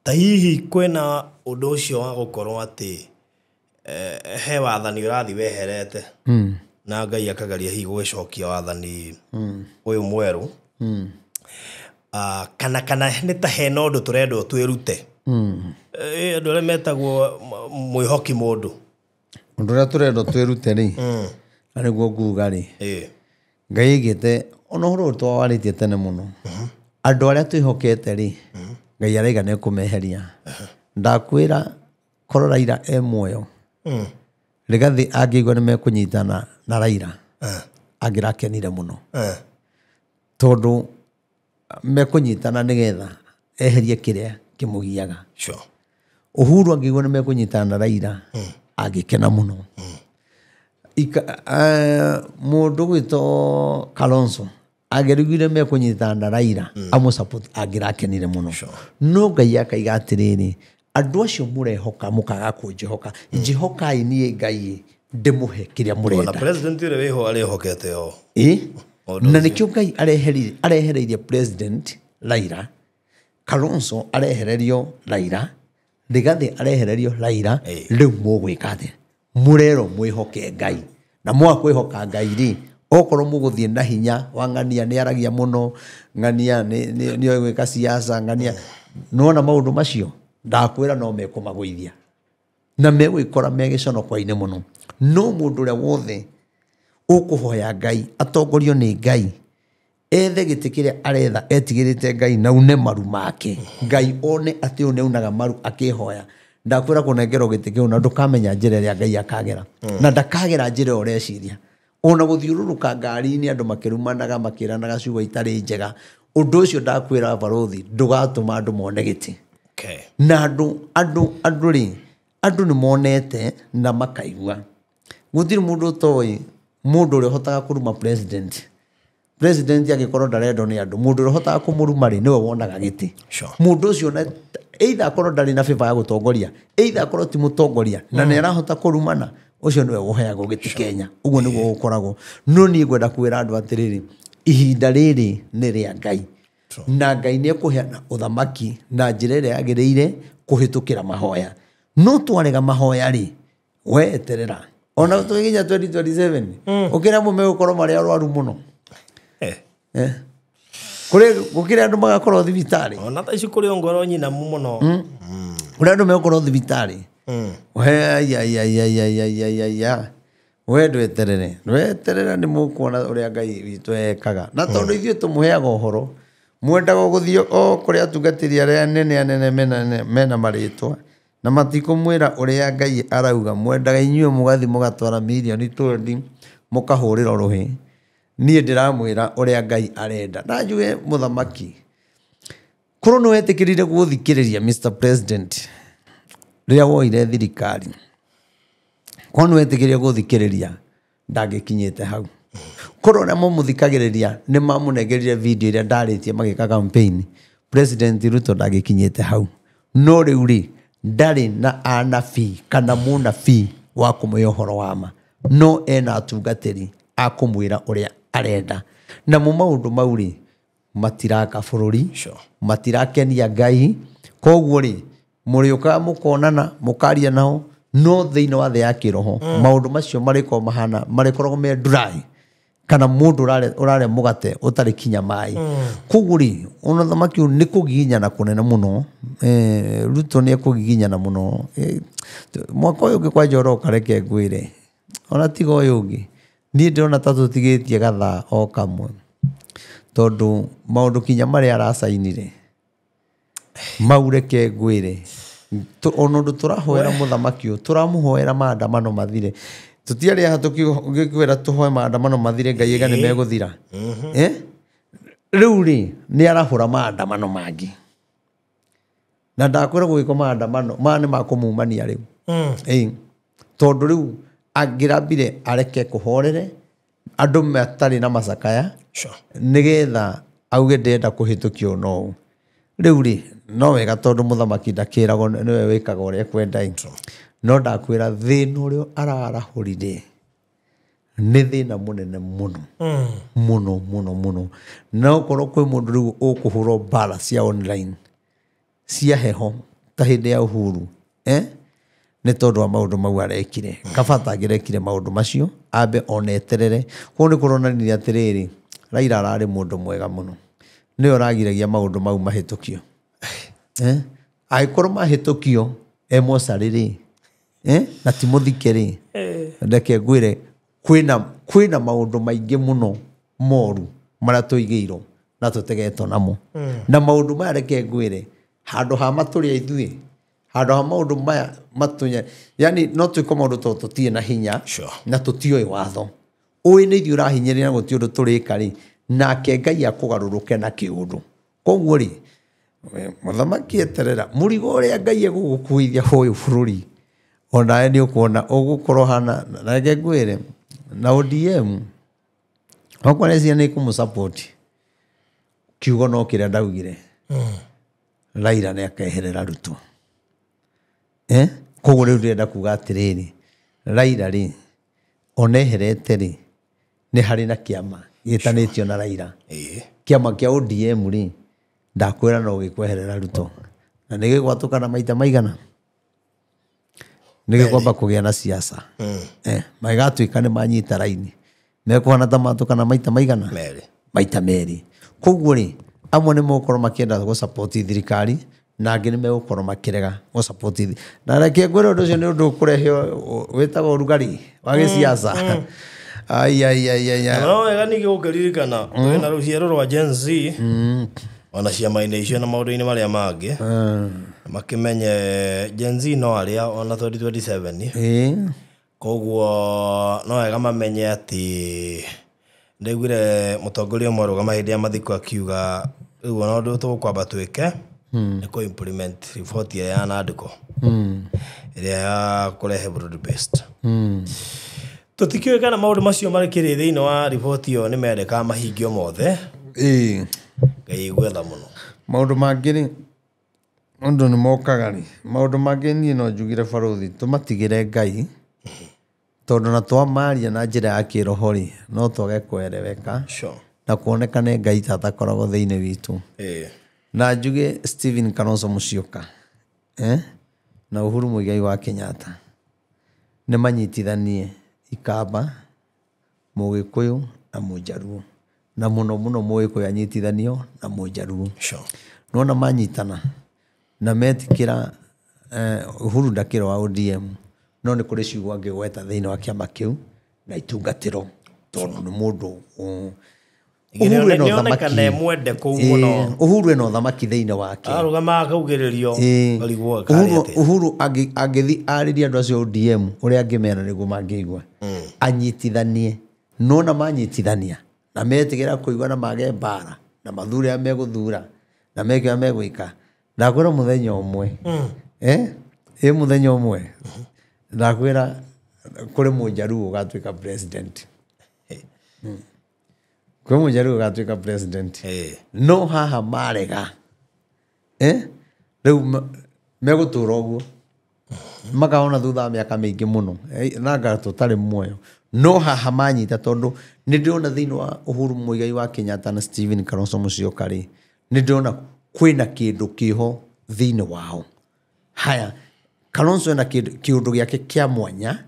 Ta hihi kwĩna ũndũ ũcio wa gũkorwo atĩ he wathani ũrathiĩ weherete, na Ngai akageria hihi gũgĩcokia wathani ũyũ mwerũ. Kana nĩ ta hena ũndũ tũrendwo twĩrute. Andũ arĩa metagwo mwĩhoki mũndũ. Ũndũ ũrĩa tũrendwo twĩrute rĩ, na nĩguo nguga rĩ, Ngai aigĩte ona ũhoro ũyũ twawarĩtie tene mũno. Andũ arĩa twĩhokete rĩ, Ngai araiga nĩ ekũmeheria. Ndakwĩra korwo Raila e muoyo, Rigathi angĩigua nĩ mekũnyitana na Raila, angĩrakenire mũno. Tondũ mekũnyitana nĩgetha eherie kĩrĩa kĩmũgiaga. Uhuru angĩigua nĩ mekũnyitana na Raila, angĩkena mũno. Mũndũ gwĩtwo Kalonzo angĩrugire mekũnyitana na Raila, amũsupport, angĩrakenire mũno. No Ngai akaiga atĩrĩrĩ, Andũ acio mũrehoka mũkaga kũnjĩhoka. Njĩhokai niĩ Ngai ndĩmũhe kĩrĩa mũrenda. Na president ũrĩa wĩho arĩhokete o. Na nĩkĩo Ngai arehereirie president Raila, Kalonzo arehererio Raila, Rigathi arehererio Raila, rĩu mũgwĩka atĩa? Mũrerwo mwĩhoke Ngai. Na mwaga kwĩhoka Ngai rĩ, okorwo mũgũthiĩ na hinya wa ng'ania nĩ aragia mũno, ng'ania nĩ gwĩka siasa, ng'ania nĩwona maũndũ macio ndakwĩra no mekũmagũithia na megwĩkora me gĩconoko-inĩ mũno. No mũndũ ũrĩa wothe ũkũhoya Ngai atongorio nĩ Ngai, ethe gĩtĩ kĩrĩa aretha etigĩrĩte Ngai na une maru make, Ngai one atĩ ũyũ nĩaunaga maru akĩhoya, ndakwĩra kũnengerwo gĩtĩ kĩu na ndũkamenya njĩra ĩrĩa Ngai akagera. Na ndakagera njĩra ĩyo ũreciria. Ona gũthiũrũrũka ngari-inĩ andũ makĩrumanaga makĩranaga ciugo itarĩ njega, ũndũ ũcio ndakwĩra barothi ndũgatũma andũ mone gĩtĩ. Na andũ rĩ, andũ nĩ monete na makaigua. Gũtirĩ mũndũ ũtoĩ mũndũ ũrĩa ũhotaga kũruma president. President angĩkorwo ndarendwo nĩ andũ, mũndũ ũrĩa ũhotaga kũmũruma rĩ nĩwe wonaga gĩtĩ. Mũndũ ũcio either akorwo ndarĩ na favor ya gũtongoria, either akorwo ti mũtongoria na nĩ arahota kũrumana, ũcio nĩwe ũheagwo gĩtĩ Kenya. Ũguo nĩguo gũkoragwo. No niĩ ngwenda kwĩra andũ atĩrĩrĩ, ihinda rĩrĩ nĩ rĩa Ngai. Na Ngai nĩ ekũheana ũthamaki na njĩra ĩrĩa yagĩrĩire kũhĩtũkĩra mahoya. No twarega mahoya rĩ, we eterera. Ona tũgĩkinya 2027, ũkĩra amwe megũkorwo marĩ arwaru mũno. Gũkĩrĩ andũ magakorwo thibitarĩ. Ona thaa ici kũrĩ ngoro nyinamu mũno. Kũrĩ andũ megũkorwo thibitarĩ. We ndweterere. Ndweterera nĩ mũkuona ũrĩa Ngai witũ ekaga. Na tondũ ithuĩ tũmũheaga ũhoro, mwendaga gũthiĩ o kũrĩ atungatĩri arĩa anene anene mena marĩtwa na matikũmwĩra ũrĩa Ngai arauga. Mwendaga inyuĩ mũgathiĩ mũgatwara mirioni 20 mũkahũrĩrwo rũhĩ. Niĩ ndĩramwĩra ũrĩa Ngai arenda. Na njuge mũthamaki, korwo nĩ wetĩkĩrire gũthikĩrĩria Mr President rĩrĩa woire thirikari, korwo nĩ wetĩkĩrire gũthikĩrĩria ndangĩkinyĩte hau. Korwo arĩa mamũthikagĩrĩria nĩ mamũnengerire video ĩrĩa ndarĩtie magĩka campaign, President Ruto ndangĩkinyĩte hau. No rĩu rĩ, ndarĩ na anabii kana mũnabii wa kũmũhe ũhoro wa ma, no ena atungatĩri a kũmwĩra ũrĩa arenda. Namo maũndũ mau rĩ, matiraka bũrũri, matirakenia Ngai. Koguo rĩ, mũrĩũkaga mũkonana mũkaria nao, no thĩinĩ wa thĩ ya kĩroho maũndũ macio marĩkorwo mahana marĩkoragwo me dry, kana mũndũ ũrarĩa mũgate ũtarĩ kinya maĩ. Koguo rĩ, ona thamaki ũyũ nĩ kũgiginyana kũnene mũno. Ruto nĩ ekũgiginyana mũno. Mwaka ũyũ ũngĩ kwanja ũroka, reke ngwĩre, ona tiga ũyũ ũngĩ, niĩ ndĩrona ta tũtigĩtie gathaa o kamwe, tondũ maũndũ kinya marĩa aracainire mau, reke ngwĩre, ona ũndũ tũrahoera mũthamaki ũyũ, tũramũhoera maandamano mathire. Tũtiarĩ haha tũkĩkwĩra tũhoe maandamano mathire, Ngai ega nĩ megũthira. Rĩu rĩ, nĩ arahũra maandamano mangĩ. Na ndakwĩra gũgĩkwo maandamano maya nĩ makũmumania rĩu. Tondũ rĩu angĩrambire areke kũhorere andũ matarĩ na macakaya, nĩgetha auge ndĩrenda kũhĩtũkio no ũũ. Rĩu rĩ, no wega tondũ mũthamaki ndakĩragwo nĩwe wĩkaga ũrĩa ekwenda. No ndakwĩra thĩna ũrĩa ararahũrire nĩ thĩna mũnene mũno. Mũno mũno mũno. Na okorwo kwĩ mũndũ rĩu ũkũhũrwo mbara cia online cia heho ta hĩndĩ ya Uhuru, nĩ tondũ wa maũndũ mau arekire. Kaba atangĩrekire maũndũ macio, ambe oneterere. Koguo nĩ kũronania atĩrĩrĩ, Raila ararĩ mũndũ mwega mũno. Nĩwe ũragiragia maũndũ mau mahĩtũkio. Angĩkorwo mahĩtũkio e mocarĩ rĩ, na ti mũthike rĩ, reke ngwĩre kwĩna maũndũ maingĩ mũno moru marĩa tũigĩirwo na tũtegetwo namo. Na maũndũ maya reke ngwĩre, handũ ha matũrĩa ithuĩ, handũ ha maũndũ maya matũnya, yani no twĩke maũndũ tondũ tũtirĩ na hinya, na tũtiũĩ watho. Ũĩ nĩ ithuĩ ũrahinyĩrĩria na gũtirĩ ũndũ tũrĩka rĩ, nake Ngai akũgarũrũke na kĩũndũ. Koguo rĩ, mũthamaki eterera mũrigo ũrĩa Ngai egũgũkuithia ũyũ bũrũri, onawe nĩ ũkuona ũgũkorwo hana. Na reke ngwĩre, na ODM okorwo nĩ nĩ kũmũ-support, kiugo no kĩrĩa ndaugire, Raila nĩ akeherera Ruto. Koguo rĩu ndĩrenda kuga atĩrĩrĩ, Raila rĩ oneherete rĩ nĩ harĩ na kĩama gĩtanĩtio na Raila. Kĩama kĩa ODM rĩ ndakwĩra no gĩkweherera Ruto na nĩ gĩgwatũkana maita maigana, nĩ gĩkwamba kũgĩa na siasa. Magĩgatuĩka nĩ manyita raini, mekuhana ta matũkana maita maigana, maita merĩ. Koguo rĩ amwe nĩ megũkorwo makĩenda gũ-support thirikari na angĩ nĩ megũkorwo makĩrega gũ-support. Na reke ngwĩre ũndũ ũcio nĩ ũndũ ũkũrehe wĩtagwo ũrugarĩ wa gĩsiasa. Ai ai ai ai. No wega ningĩ gũkĩririkana wĩna rũciaro rwa Gen Z ona ciama-inĩ icio na maũndũ-inĩ marĩa mangĩ, makĩmenye Gen Z no arĩa ona 2027. Koguo no wega mamenye atĩ ndaiguire mũtongoria ũmwe arũgama hĩndĩ ya mathiko akiuga rĩu ona ũndũ tũgũkwamba twĩke nĩ kũ implement report ĩrĩa ya Nandĩko ĩrĩa ya kũrehe broad based. Tũtikĩũĩ kana maũndũ macio marĩ thĩinĩ wa riboti ĩyo nĩ mendekaga mahingio mothe. Ngai gwetha mũno maũndũ mangĩ rĩ ũndũ nĩ mokaga rĩ, maũndũ mangĩ niĩ no njugire barũthi tũmatigĩre Ngai, tondũ na twamaria na njĩra ya kĩroho rĩ no twage kũereweka na kuonekane Ngai ta atakoragwo thĩinĩ witũ. Na njuge Stephen Kalonzo Musyoka na Uhuru Muigai wa Kenyatta nĩ manyitithanie Ikamba, Mũgĩkũyũ na Mũnjaruo, na mũno mũno Mũgĩkũyũ anyitithanio na Mũnjaruo. Nona manyitana na metikĩra Uhuru ndakĩrĩ wa ODM, no nĩ kũrĩ ciugo angĩgweta thĩinĩ wa kĩama kĩu na itungatĩro, tondũ nĩ mũndũ Uhuru ena ũthamaki thĩinĩ wake. Arũgama akaugĩrĩrio. Uhuru angĩthi arĩrie andũ acio ODM ũrĩa angĩmera nĩguo mangĩigua, anyitithanie. Nona manyitithania na metigĩra kũigua na mage mbara na mathure arĩa megũthura na meke ũrĩa megwĩka, ndakwĩra mũthenya ũmwe mũthenya ũmwe ndakwĩra kũrĩ Mũnjaruo ũgatuĩka president. Kwĩ Mũnjaruo ũgatuĩka president. No haha marega rĩu megũtũra ũguo makaona thutha wa mĩaka mĩingĩ mũno nanga tũtarĩ muoyo. No haha manyita, tondũ nĩ ndĩrona thĩinĩ wa Uhuru Muigai wa Kenyatta na Stephen Kalonzo Musyoka rĩ nĩ ndĩrona kwĩna kĩndũ kĩho thĩinĩ wao. Haya, Kalonzo ena kĩũndũ gĩake kĩa mwanya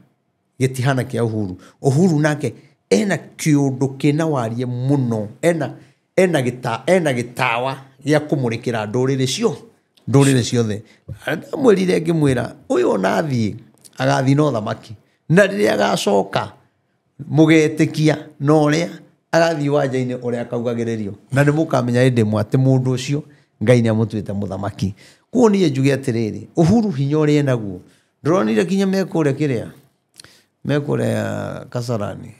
gĩtihana kĩa Uhuru. Uhuru nake ena kĩũndũ kĩna warie mũno, ena gĩtawa gĩa kũmũrĩkĩra ndũrĩrĩ ciothe. Ndamwĩrire ngĩmwĩra ũyũ ona athiĩ agathiĩ na ũthamaki, na rĩrĩa agacoka mũgetĩkia na ũrĩa agathiĩ wanja-inĩ ũrĩa akaugagĩrĩrio, na nĩ mũkamenya hĩndĩ ĩmwe atĩ mũndũ ũcio Ngai nĩ amũtuĩte mũthamaki. Koguo niĩ njuge atĩrĩrĩ, Uhuru hinya ũrĩa enaguo ndĩronire kinya mekũrĩa kĩrĩa mekũrĩa Kasarani,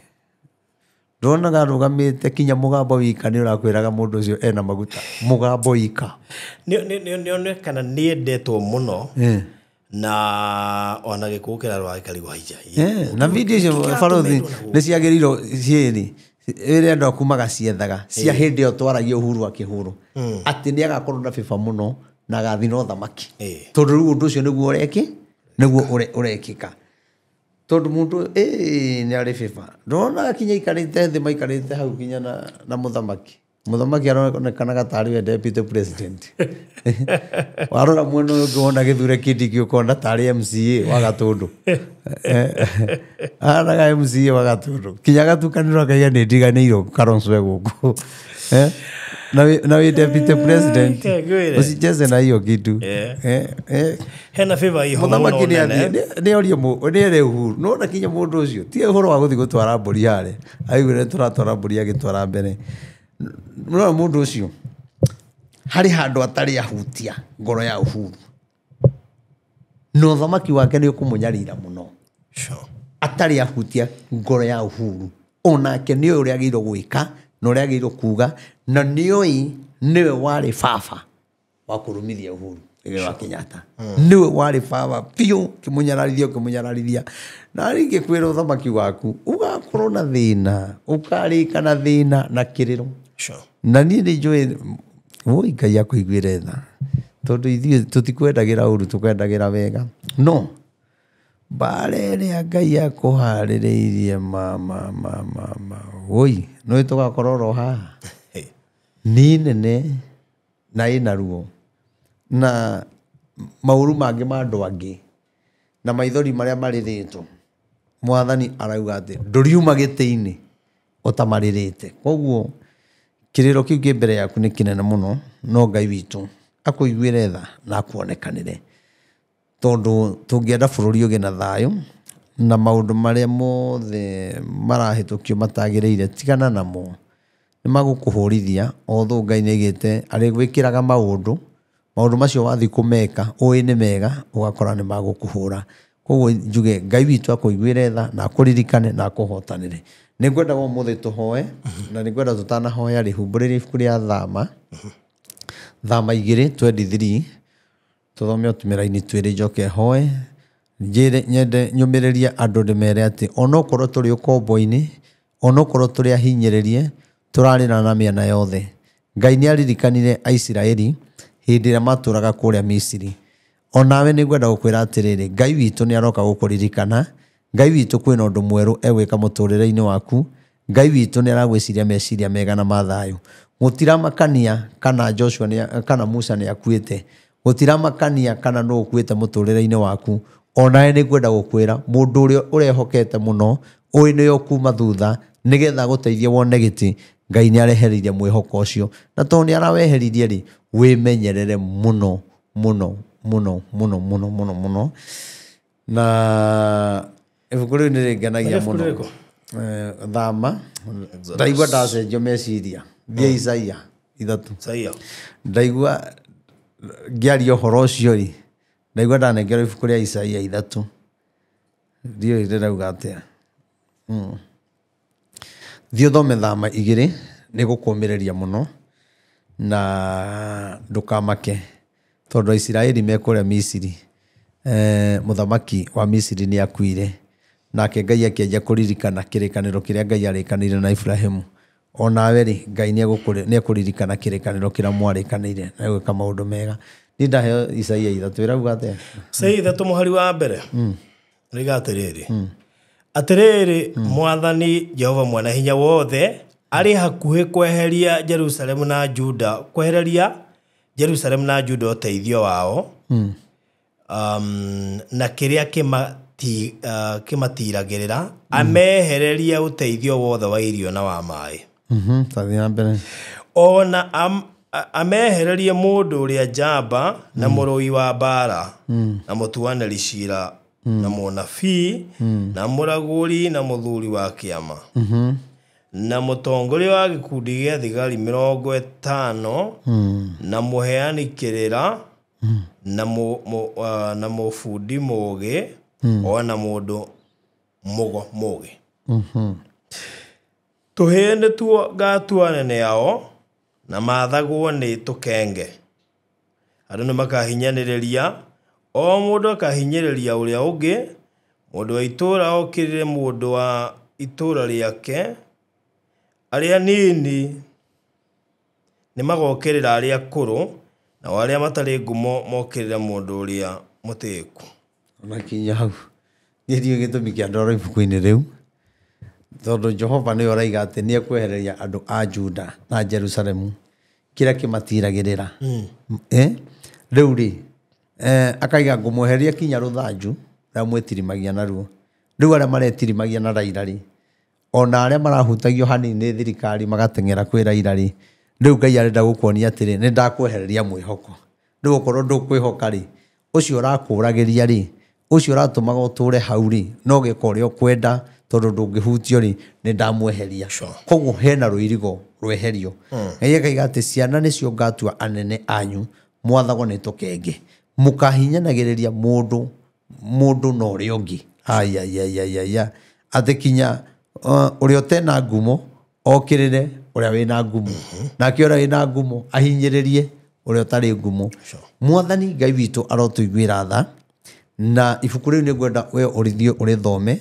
ndonaga arũgamĩte kinya mũgambo wika nĩ ũrakwĩraga mũndũ ũcio ena maguta, mũgambo wika nĩonekana nĩendetwo mũno na ona gĩkũũ kĩrarora gĩkarigwo haija. Na video icio barũthi nĩ ciagĩrĩirwo ciĩrĩ ĩrĩa andũ aku magaciethaga cia hĩndĩ ĩyo twaragia Uhuru akĩhũrwo atĩ nĩ agakorwo na bĩba mũno na agathiĩ na ũthamaki, tondũ rĩu ũndũ ũcio nĩguo nĩguo ũrekĩka, tondũ mũndũ nĩ arĩ bĩba. Ndonaga kinya aikarĩte thĩ maikarĩte hau kinya na mũthamaki. Mũthamaki aronekanaga tarĩ we deputy president. Warora mwena ũyũ ũngĩ wona Gĩthure Kindiki ũkona tarĩ MCA wa Gatũndũ. Ahanaga MCA wa Gatũndũ kinya gatukanĩrwo akaiga nĩ ndiganĩirwo Kalonzo e gũkũ. Na wĩ deputy president usicheze na hiyo kitu. Hena favor iho mũthamaki nĩ orie nĩ ere Uhuru. Nona kinya mũndũ ũcio ti ũhoro wa gũthiĩ gũtwara mbũri harĩa aiguire tũratwara mbũri agĩtwara mbere. Nona mũndũ ũcio harĩ handũ atarĩ ahutia ngoro ya Uhuru, na ũthamaki wake nĩ ũkũmũnyarira mũno. Atarĩ ahutia ngoro ya Uhuru, onake nĩoĩ ũrĩa agĩrĩirwo gwĩka na ũrĩa agĩrĩirwo kuga, na nĩoĩ nĩwe warĩ baba wa kũrũmithia Uhuru Muigai wa Kenyatta. Nĩwe warĩ baba biũ, ũkĩmũnyararithia ũkĩmũnyararithia. Na rĩngĩ kwĩra ũthamaki waku ũgakorwo na thĩna, ũkarĩka na thĩna na kĩrĩro. Na niĩ nĩ njũĩ woi Ngai akũiguĩre tha, tondũ ithuĩ tũtikwendagĩra ũru, tũkwendagĩra wega. No mbara ĩrĩa Ngai akũharĩrĩirie ma woi no tũgakorwo oro haha nĩ nene na ĩna ruo na maũru mangĩ ma andũ angĩ na maithori marĩa marĩrĩtwo. Mwathani arauga atĩ ndũriuma gĩtĩ-inĩ ũtamarĩrĩte. Koguo kĩrĩro kĩu kĩ mbere yaku nĩ kĩnene mũno, no Ngai witũ akũiguĩre tha na akuonekanĩre, tondũ tũngĩenda bũrũri ũgĩe na thayũ na maũndũ marĩa mothe marahĩtũkio matagĩrĩire, tigana namo, nĩ magũkũhũrithia. Although Ngai nĩ aigĩte arĩgwĩkĩraga maũndũ, maũndũ macio wathiĩ kũmeka ũĩ nĩ mega, ũgakora nĩ magũkũhũra. Koguo njuge Ngai witũ akũiguĩre tha na akũririkane na akũhotanĩre. Nĩ ngwenda ũmũthĩ tũhoe, na nĩ ngwenda tũtanahoya rĩ, humbũrĩria ibuku rĩa Thama, Thama 2:23, tũthome tũmĩraini twĩrĩ njoke hoe, njĩre nyende nyũmĩrĩrie andũ ndĩmere atĩ onokorwo tũrĩ ũkombo-inĩ, onokorwo tũrĩ ahinyĩrĩrie, tũrarĩra na mĩena yothe. Ngai nĩ aririkanire Aisiraeli hĩndĩ ĩrĩa matũraga kũrĩa Misiri. Onawe nĩ ngwenda gũkwĩra atĩrĩrĩ, Ngai witũ nĩ aroka gũkũririkana. Ngai witũ kwĩna ũndũ mwerũ egwĩka mũtũrĩre-inĩ waku. Ngai witũ nĩ aragwĩciria meciria mega na ma thayũ. Gũtiramakania kana Joshua nĩ, kana Musa nĩ akuĩte, gũtiramakania kana nũ ũkuĩte mũtũrĩre-inĩ waku. Onawe nĩ ngwenda gũkwĩra mũndũ ũrĩa ũrehokete mũno, ũĩ nĩwe ũkuma thutha nĩgetha agũteithie wone gĩtĩ, Ngai nĩ arehereirie mwĩhoko ũcio. Na tondũ nĩ araweheririe rĩ, wĩmenyerere mũno mũno mũno mũno mũno mũno mũno. Na ibuku rĩu nĩ rĩngenagia mũno. Thama ndaigua ndacenjio meciria, thiĩ Isaia 3. Ndaigua ngĩaria ũhoro ũcio rĩ, ndaigua ndanengerwo ibuku rĩa Isaia 3. Ndiũĩ ndĩrauga atĩa. Thiĩ ũthome Thama 2, nĩ gũkũmĩrĩria mũno na ndũkamake, tondũ Aisiraeli me kũrĩa Misiri, mũthamaki wa Misiri nĩ akuire, nake Ngai akĩanjia kũririkana kĩrĩkanĩro kĩrĩa Ngai arĩkanĩire na Ibrahimu. Onawe rĩ, Ngai nĩ ekũririkana kĩrĩkanĩro kĩrĩa mwarĩkanĩire na egwĩka maũndũ mega. Niĩ ndaheo Isaia 3, ĩrauga atĩa? Isaia 3 mũhari wa mbere. Rĩga atĩrĩrĩ, atĩrĩrĩ Mwathani Jehova Mwene Hinya Wothe arĩ hakuhĩ kweheria Jerusalemu na Juda, kwehereria Jerusalemu na Juda ũteithio wao, na kĩrĩa kĩmatiragĩrĩra, amehererie ũteithio wothe wa irio na wa maĩ. Ona amehererie mũndũ ũrĩa njamba na mũrũi wa mbara na mũtuanĩri cira na mũnabii na mũragũri na mũthuri wa kĩama na mũtongoria wa gĩkundi gĩa thigari 50 na mũheani kĩrĩra na mũbundi mũũgĩ ona mũndũ mũgo mũũgĩ. Tũhĩĩ nĩtuo ngatua anene ao na maathagwo nĩ tũkenge. Andũ nĩmakahinyanĩrĩria, o mũndũ akahinyĩrĩria ũrĩa ũngĩ, mũndũ wa itũũra okĩrĩre mũndũ wa itũũra rĩake, arĩa nini nĩmagokĩrĩra arĩa akũrũ, nao arĩa matarĩ ngumo mokĩrĩre mũndũ ũrĩa mũtĩĩku. Ona kinya hau niĩ ndiũĩ gĩtũmi kĩa ndoro ibuku-inĩ rĩu, tondũ Jehova nĩwe ũraiga atĩ nĩ ekwehereria andũ a Juda na Jerusalemu kĩrĩa kĩmatiragĩrĩra. Rĩu rĩ, akaiga ngũmweheria kinya rũthanju rũrĩa mwĩtirimagia naruo. Rĩu arĩa maretirimagia na Raila rĩ, ona arĩa marahutagio hanini nĩ thirikari magateng'era kwĩ Raila rĩ, rĩu Ngai arenda gũkuonia atĩrĩ, nĩ ndakwehereria mwĩhoko. Rĩu okorwo ndũkwĩhoka rĩ, ũcio ũrakũragĩria rĩ, ũcio ũratũmaga ũtũre hau rĩ, no gĩka ũrĩa ũkwenda tondũ ndũngĩhutio rĩ, nĩ ndamweheria. Koguo hena rũirigo rweherio. Ngai akaiga atĩ ciana nĩcio ngatua anene anyu, mwathagwo nĩ tũkenge, mũkahinyanagĩrĩria mũndũ mũndũ na ũrĩa ũngĩ. Ayayayaya, atĩ kinya ũrĩa ũtena ngumo okĩrĩre ũrĩa wĩna ngumo, nake ũrĩa wĩna ngumo ahinyĩrĩrie ũrĩa ũtarĩ ngumo. Mwathani Ngai witũ arotũiguĩra tha, na ibuku rĩu nĩ ngwenda we ũrĩthiĩ ũrĩthome,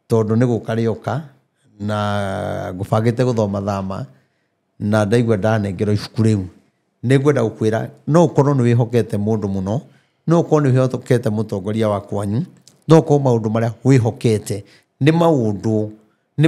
tondũ nĩ gũka rĩoka, na ngũbangĩte gũthoma Thama, na ndaigua ndanengerwo ibuku rĩu. Nĩ ngwenda gũkwĩra no ũkorwo nĩ wĩhokete mũndũ mũno, No ũkorwo nĩ wĩhokete mũtongoria wa kwanyu, no ũkorwo maũndũ marĩa wĩhokete nĩ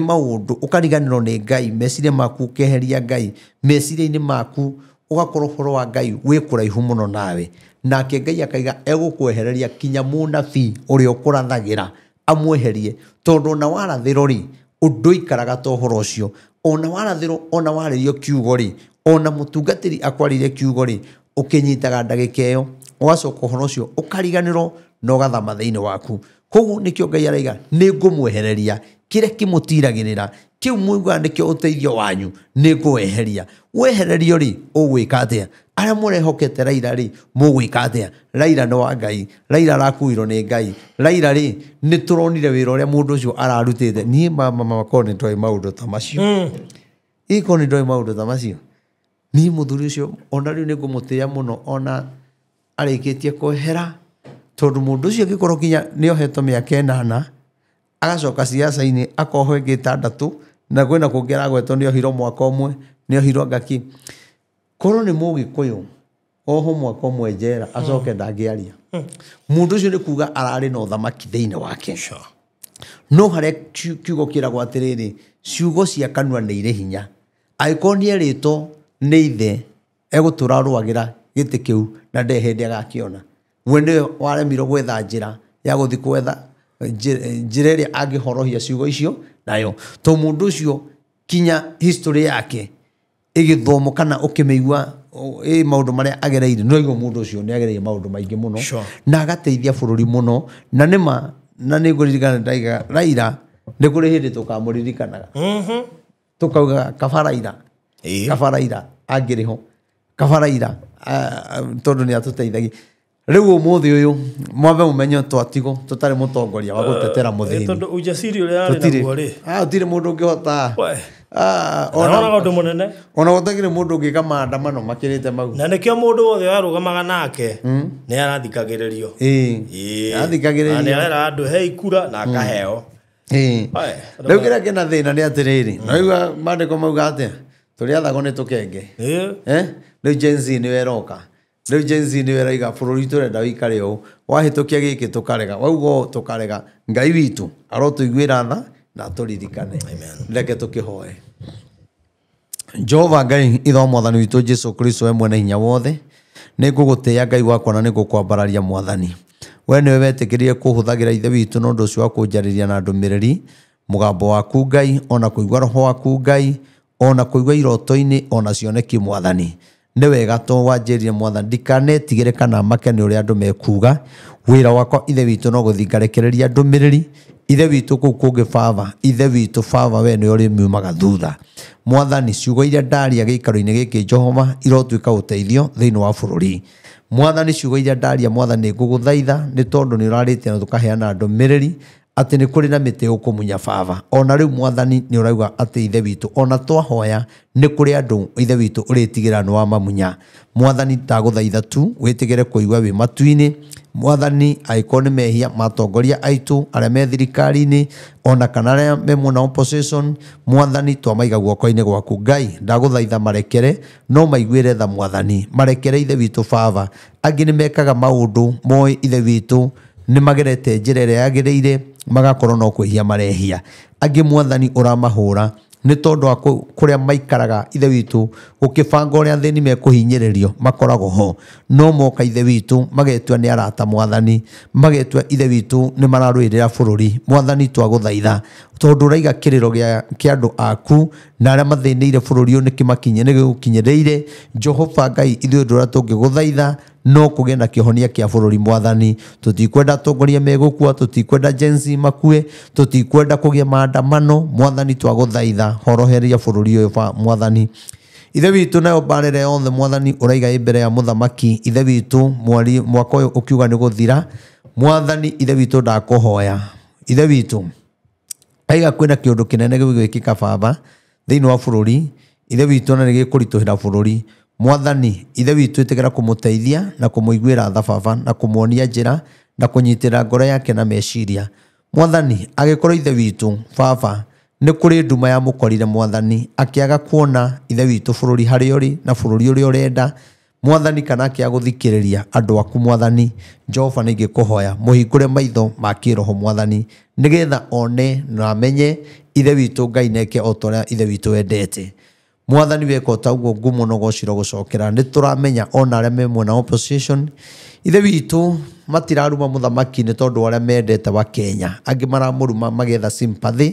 maũndũ ũkariganĩrwo nĩ Ngai, meciria maku ũkeheria Ngai, meciria-inĩ maku ũgakorwo ũhoro wa Ngai wĩ kũraihu mũno nawe. Nake Ngai akaiga egũkwehereria kinya mũnabii ũrĩa ũkũrathagĩra amweherie, tondũ ona warathĩrwo rĩ ũndũikaraga ta ũhoro ũcio, ona warathĩrwo ona warĩrio kiugo rĩ, ona mũtungatĩri akwarĩire kiugo rĩ, ũkĩnyitaga ndagĩka ĩyo ũgacoka ũhoro ũcio ũkariganĩrwo na ũgathama thĩinĩ waku. Koguo nĩkĩo Ngai araiga nĩ ngũmwehereria kĩrĩa kĩmũtiragĩrĩra, kĩu mũiguaga nĩkĩo ũteithio wanyu, nĩ ngũweheria. Wehererio rĩ ũgwĩka atĩa? Arĩa mũrehokete Raila rĩ mũgwĩka atĩa? Raila nĩ wa Ngai, Raila arakuirwo nĩ Ngai, Raila rĩ nĩ tũronire wĩra ũrĩa mũndũ ũcio ararutĩte. Niĩ mama makorwo nĩ ndoĩ maũndũ ta macio, ikorwo nĩ ndoĩ maũndũ ta macio, niĩ mũthuri ũcio ona rĩu nĩ ngũmũtĩĩa mũno ona arĩkĩtie kwehera, tondũ mũndũ ũcio angĩkorwo kinya nĩ ohetwo mĩaka 8 agacoka siasa-inĩ akohwo ĩngĩ 6, na kwĩna kũngĩ aragwetwo nĩ ohirwo mwaka ũmwe, nĩ ohirwo ngaki. Korwo nĩ Mũgĩkũyũ oho mwaka ũmwe njera acoke ndangĩaria. Mũndũ ũcio nĩ kuga ararĩ na ũthamaki thĩinĩ wake. No harĩa kiugo kĩragwo atĩrĩrĩ, ciugo cia kanua nĩ irĩ hinya. Angĩkorwo nĩ erĩtwo nĩ ithe egũtũra arũagĩra gĩtĩ kĩu na ndarĩ hĩndĩ agakĩona, we nĩwe waremirwo gwetha njĩra ya gũthiĩ gwetha njĩra ĩrĩa angĩhorohia ciugo icio nayo. To mũndũ ũcio kinya history yake ĩgĩthomwo kana ũkĩmĩigua ĩ maũndũ marĩa agereire, no igua mũndũ ũcio nĩ agereire maũndũ maingĩ mũno na agateithia bũrũri mũno. Na nĩma na nĩ ngũririkana ndaiga Raila nĩ kũrĩ hĩndĩ tũkamũririkanaga, tũkauga kaba Raila, kaba Raila angĩrĩ ho, kaba Raila tondũ nĩ atũteithagia. Rĩu ũmũthĩ ũyũ mwambe mũmenye twatigwo tũtarĩ mũtongoria wa gũtetera mũthĩni, tondũ ujasiri ũrĩa arĩ naguo rĩ, gũtirĩ mũndũ ũngĩhota. Ona ũndũ mũnene, ona gũtakĩrĩ mũndũ ũngĩka maandamano makĩrĩte mau, na nĩkĩo mũndũ wothe warũgamaga nake nĩ arathikagĩrĩrio. Athikagĩrĩrio, nĩ arera andũ hei kura na akaheo. Rĩu kĩrĩa kĩna thĩna nĩ atĩrĩrĩ, naigua maandĩko mauga atĩa, tũrĩathagwo nĩ tũkenge. Rĩu Gen Z nĩyo ĩroka, rĩu Gen Z nĩyo ĩraiga bũrũri tũrenda wĩikare ũũ, wahĩtũkia gĩkĩ tũkarega, wauga ũũ tũkarega. Ngai witũ arotũiguĩra tha na atũririkane. Reke tũkĩhoe. Jehova Ngai ithe wa mwathani witũ Jesu Kristo, we mwene hinya wothe, nĩ ngũgũtĩĩa Ngai wakwa na nĩ ngũkwambararia mwathani. We nĩwe wetĩkĩrire kũhũthagĩra ithe witũ na ũndũ ũcio wa kũnjarĩria na ndũmĩrĩri mũgambo waku Ngai, ona kũigua roho waku Ngai, ona kũigua iroto-inĩ, ona cioneki mwathani. Nĩ wega to wanjĩrire mwathani ndikanetigĩre kana make nĩ ũrĩa andũ mekuga. Wĩra wakwa ithe witũ no gũthiĩ ngarekereria ndũmĩrĩri ithe witũ kũu kũngĩ baba, ithe witũ baba we nĩwe ũrĩmiumaga thutha. Mwathani ciugo iria ndaria gĩikaro-inĩ gĩkĩ Jehova irotuĩka ũteithio thĩinĩ wa bũrũri. Mwathani ciugo iria ndaria mwathani ngũgũthaitha nĩ tondũ nĩ ũrarĩtie na tũkaheana ndũmĩrĩri atĩ nĩ kũrĩ na mĩtĩ ũkũmunya baba. Ona rĩu mwathani nĩ ũrauga atĩ ithe witũ ona twahoya nĩ kũrĩ andũ ithe witũ ũrĩtigĩra nĩ wamamunya. Mwathani ndagũthaitha tu wĩtigĩre kũigua wĩ matu-inĩ. Mwathani angĩkorwo nĩ mehia matongoria aitũ arĩa me thirikari-inĩ ona kana arĩa me mwena opposition, mwathani twamaiga guoko-inĩ gwaku. Ngai ndagũthaitha marekere, no maiguĩre tha mwathani, marekere ithe witũ baba. Angĩ nĩ mekaga maũndũ moĩ ithe witũ nĩ magerete njĩra ĩrĩa yagĩrĩire, magakorwo no kwĩhia marehia. Angĩ mwathani ũramahũra nĩ tondũ wa kũrĩa maikaraga ithe witũ gũkĩbanga ũrĩa athĩni mekũhinyĩrĩrio makoragwo ho, no moka ithe witũ magetua nĩ arata mwathani, magetua ithe witũ nĩ mararũĩrĩra bũrũri. Mwathani twagũthaitha tondũ ũraiga kĩrĩro kĩa andũ aku na arĩa mathĩnĩire bũrũri ũyũ nĩkĩmakinye nĩgĩgũkinyĩrĩire. Jehova Ngai ithuĩ ũndũ ũrĩa tũngĩgũthaitha no kũgĩe na kĩhonia kĩa bũrũri mwathani. Tũtikwenda atongoria megũkua, tũtikwenda Gen Z makue, tũtikwenda kũgĩa maandamano. Mwathani twagũthaitha horoheria bũrũri ũyũ mwathani. Ithe witũ nayo mbara ĩrĩa yothe mwathani ũraiga ĩ mbere ya mũthamaki ithe witũ mwaka ũyũ ũkiuga nĩ gũthira. Mwathani ithe witũ ndakũhoya ithe witũ aiga kwĩna kĩũndũ kĩnene gĩgwĩkĩka baba thĩinĩ wa bũrũri ithe witũ na nĩ gĩkũritũhĩra bũrũri. Mwathani ithe witũ ĩtĩkĩra kũmũteithia na kũmũiguĩra tha baba na kũmuonia njĩra na kũnyitĩra ngoro yake na meciria. Mwathani agĩkorwo ithe witũ baba nĩ kũrĩ nduma ya mũkorire mwathani akĩaga kuona ithe witũ bũrũri harĩa ũrĩ na bũrũri ũrĩa ũrenda. Mwathani kana akĩaga gũthikĩrĩria andũ aku Mwathani Jehova nĩ ingĩkũhoya mũhingũre maitho ma kĩroho Mwathani nĩgetha one na amenye Ithe witũ Ngai neke o ta ũrĩa Ithe witũ wendete. Mwathani weka o ta ũguo ngumo na ũgocirwo gũcokera. Nĩ tũramenya ona arĩa me mwena wa opposition Ithe witũ matiraruma mũthamaki nĩ tondũ arĩa mendete wa Kenya, angĩ maramũruma magĩetha sympathy.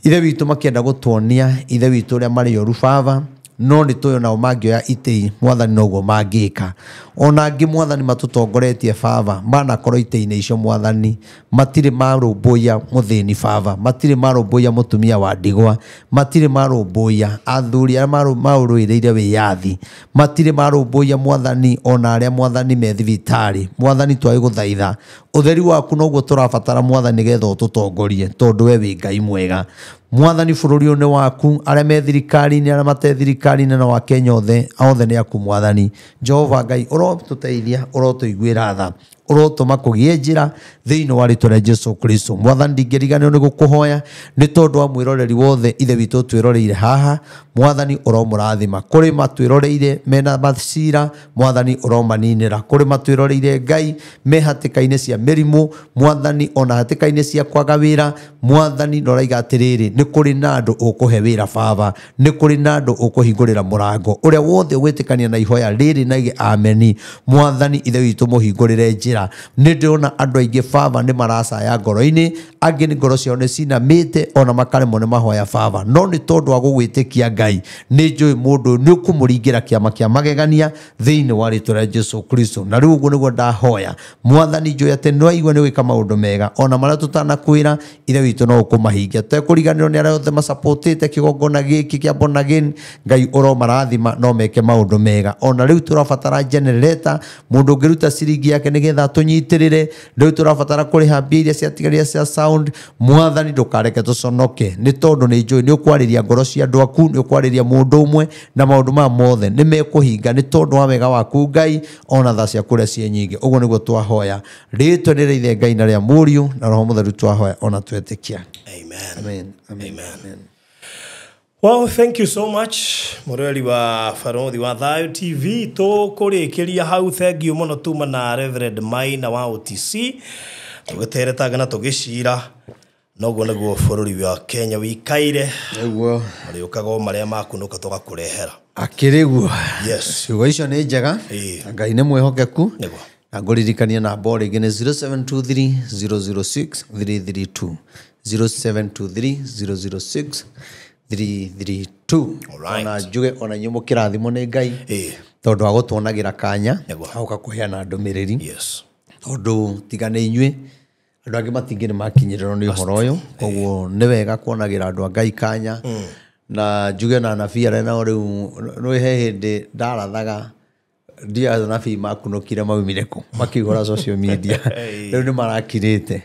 Ithe witũ makĩenda gũtuonia Ithe witũ ũrĩa marĩ oru baba, no nĩ tũĩ onao mangĩoya itĩ Mwathani noguo mangĩka. Ona angĩ Mwathani matũtongoretie baba manakorwo itĩ-inĩ icio Mwathani matirĩ marũmbũiya mũthĩni baba, matirĩ marũmbũiya mũtumia wa ndigwa, matirĩ marũmbũiya athuri arĩa marũĩrĩire wĩyathi, matirĩ marũmbũiya Mwathani ona arĩa Mwathani me thibitarĩ. Mwathani twagĩgũthaitha ũtheri waku noguo tũrabatara Mwathani nĩgetha ũtũtongorie tondũ we wĩ Ngai mwega. Mwathani bũrũri ũyũ nĩ waku, arĩa me thirikari-inĩ arĩa mate thirikari-inĩ na wa Kenya othe othe nĩ aku Mwathani. Jehova Ngai ũrotũteithia, ũrotũiguĩra tha, ũrotũma kũgĩe njĩra thĩinĩ wa rĩtwa rĩa Jesu Kristo. Mwathani ndingĩriganĩrwo nĩ gũkũhoya nĩ tondũ wa mwĩroreri wothe Ithe witũ twĩroreire haha. Mwathani ũromũrathima. Kũrĩ matwĩroreire mena macira Mwathani ũromaninĩra. Kũrĩ matwĩroreire Ngai me hatĩka-inĩ cia mĩrimũ Mwathani ona hatĩka-inĩ cia kwaga wĩra Mwathani na ũraiga atĩrĩrĩ nĩ kũrĩ na andũ ũkũhe wĩra baba, nĩ kũrĩ na andũ ũkũhingũrĩra mũrango. Ũrĩa wothe ũgwĩtĩkania na ihoya rĩrĩ na ige ameni Mwathani Ithe witũ mũhingũrĩre njĩra. Nĩ ndĩrona andũ aingĩ baba nĩ maracaya ngoro-inĩ, angĩ nĩ ngoro ciao nĩ cinamĩte ona makaremwo nĩ mahoya baba, no nĩ tondũ wa gũgwĩtĩkia Ngai nĩ njũĩ mũndũ nĩ ũkũmũringĩra kĩama kĩa magegania thĩinĩ wa rĩtwa rĩa Jesu Kristo. Na rĩu ũguo nĩguo ndahoya Mwathani njũĩ atĩ nĩ waigua nĩ gwĩka maũndũ mega ona marĩa tũtanakwĩra Ithe witũ no ũkũmahingia. Tũtekũriganĩrwo nĩ arĩa othe macapotĩte kĩgongona gĩkĩ kĩa Born Again, Ngai ũromarathima no meke maũndũ mega. Ona rĩu tũrabatara generator, mũndũ ũngĩruta ciringi yake nĩgetha atũnyitĩrĩre. Rĩu tũrabatara kũrĩha mbia iria ciatigarire cia sound. Mwathani ndũkareke tũconoke nĩ tondũ nĩ njũĩ nĩ ũkwarĩria ngoro cia andũ aku, nĩ ũkwarĩria mũndũ ũmwe na maũndũ maya mothe nĩ mekũhinga nĩ tondũ wa wega waku Ngai ona tha ciaku ũrĩa ciĩ nyingĩ. Ũguo nĩguo twahoya. Rĩtwa nĩ rĩa Ithe Ngai na rĩa Mũriũ na Roho Mũtheru twahoya ona twetĩkia. Amen. Amen. Amen. Amen. Well, thank you so much mũrori wa Barothi wa Thayo TV. Tũkũrĩkĩria hau. Thank you mũno tuma na Reverend Maina wa OTC tũgĩteretanga na tũgĩcira noguo nĩguo bũrũri wa Kenya wikaire. Nĩguo marĩũkaga o marĩa makunũka tũgakũrehera. Akĩrĩ guo. Yes. Ciugo icio nĩ njega. Ĩĩ. Na Ngai nĩ mwĩhokeku. Nĩguo. Na ngũririkania namba o rĩngĩ nĩ 0723 006 332 0723 006 332. Alright. Ona njuge ona inyuĩ mũkĩrathimwo nĩ Ngai Ĩĩ. tondũ wa gũtuonagĩra kanya Nĩguo. gauka kũheana ndũmĩrĩri. Yes. Tondũ tiga nĩ inyuĩ andũ angĩ matingĩ nĩ makinyĩrĩrwo nĩ ũhoro ũyũ, koguo nĩ wega kuonagĩra andũ a Ngai kanya. Na njuge na anabii arĩa nao rĩu nĩ he hĩndĩ ndarathaga ndia anabii makunũkire maumire kũ makĩihũra social media. Rĩu nĩ marakirĩte,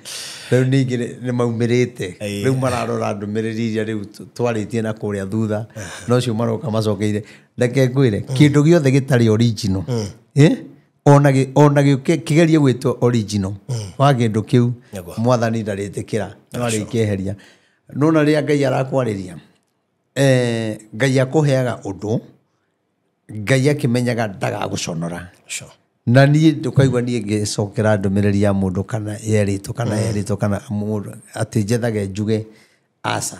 rĩu ningĩ nĩ maumĩrĩte, rĩu mararora ndũmĩrĩri iria rĩu twarĩtie na kũrĩa thutha, no cio maroka macokeire. Reke ngwĩre kĩndũ gĩothe gĩtarĩ original ona kĩgerie gwĩtwo original wa kĩndũ kĩu Nĩguo. Mwathani ndarĩtĩkĩra no arĩkĩeheria. Nona rĩrĩa Ngai arakwarĩria Ngai akũheaga ũndũ, Ngai akĩmenyaga ndagagũconora. Sure. Na niĩ ndũkaigua niĩ ngĩcokera ndũmĩrĩri ya mũndũ kana yerĩtwo kana yerĩtwo kana mũndũ atĩ njethage njuge aca.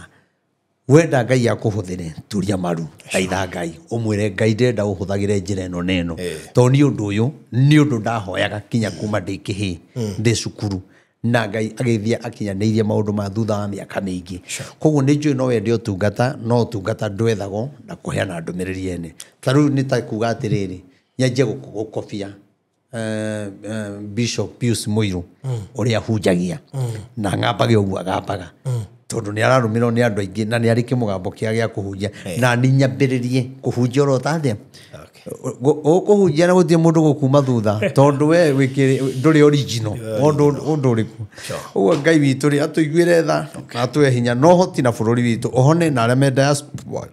Wenda Ngai akũhũthĩre turia maru thaitha Ngai ũmwĩre Ngai ndĩrenda ũhũthagĩre njĩra ĩno na ĩno, tondũ niĩ ũndũ ũyũ nĩ ũndũ ndahoyaga kinya kuma ndĩ kĩhĩĩ ndĩ cukuru na Ngai agĩthiĩ akinyanĩirie maũndũ ma thutha wa mĩaka mĩingĩ. Koguo nĩ njũĩ no wende ũtungata, no ũtungata ndwethagwo na kũheana ndũmĩrĩri ene. Ta rĩu nĩ ta kuga atĩrĩrĩ nyanjie gũkobia Bishop Pius Muiru ũrĩa hunjagia na ng'ambage ũguo agambaga tondũ nĩ ararũmĩrĩrwo nĩ andũ aingĩ na nĩ arĩ kĩmũgambo kĩa gĩa kũhunjia na nĩ nyambĩrĩrie kũhunjia oro tathĩa ũkũhunjia na gũtirĩ mũndũ gũkuma thutha tondũ we ndũrĩ original ũndũ ũrĩkũ. Ũguo Ngai witũ rĩ atũiguĩre tha na atũhe hinya na ũhoti na bũrũri witũ ũhone na arĩa me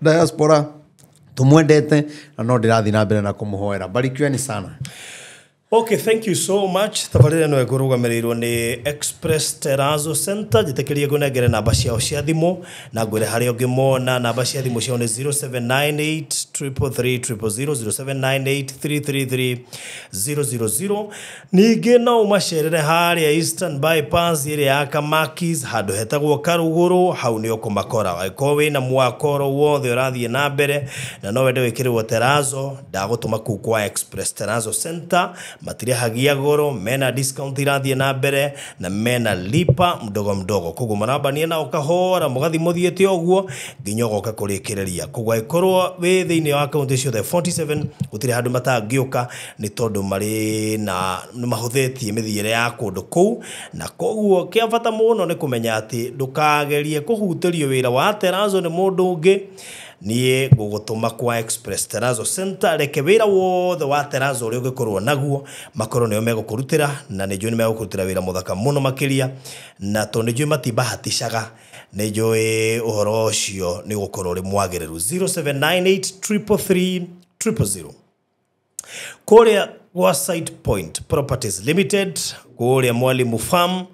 diaspora tũmwendete na no ndĩrathiĩ na mbere na kũmũhoera. Barikiweni sana. Okay, thank you so much. Tabarĩra ĩno ĩkũrũgamĩrĩirwo nĩ Express Terrazzo Center. Njĩtĩkĩrie ngũnengere namba ciao cia thimũ na ngwĩre harĩa ũngĩmona. Namba cia thimũ ciao nĩ 0798 333 000 0798 333 000. Ningĩ no ũmacerere harĩa Eastern Bypass ĩrĩa ya Kamakis handũ hetagwo Karugũrũ, hau nĩ ũkũmakora. Angĩkorwo wĩna mwakoro wothe ũrathiĩ na mbere na no wende wĩkĩrĩrwo terazo, ndagũtũma kũu kwa Express Terazo Center. Matirĩhagia goro, mena discount irathiĩ na mbere na mena lipa mdogo mdogo, koguo marambania nao kahora mũgathi mũthiĩte ũguo nginya ũgoka kũrĩkĩrĩria. Koguo angĩkorwo wĩ thĩinĩ wa kaunti ciothe 47 gũtirĩ handũ matangĩũka, nĩ tondũ marĩ na nĩ mahũthĩtie mĩthiĩre ya kũndũ kũu. Na koguo kĩa bata mũno nĩ kũmenya atĩ ndũkagerie kũhutĩrio wĩra wa terazo nĩ mũndũ ũngĩ. Niĩ ngũgũtũma kwa Express Terazo Center, reke wĩra wothe wa terazo ũrĩa ũngĩkorwo naguo makorwo nĩo megũkũrutĩra, na nĩ njũĩ nĩ megũkũrutĩra wĩra mũthaka mũno makĩria, na tondũ nĩ njũĩ matibahatishaga, nĩ njũĩ ũhoro ũcio nĩ ũgũkorwo ũrĩ mwagĩrĩru. 0798 333 000. Kũrĩa gwa Site Point Properties Limited, kũrĩa Mwalimu Farm,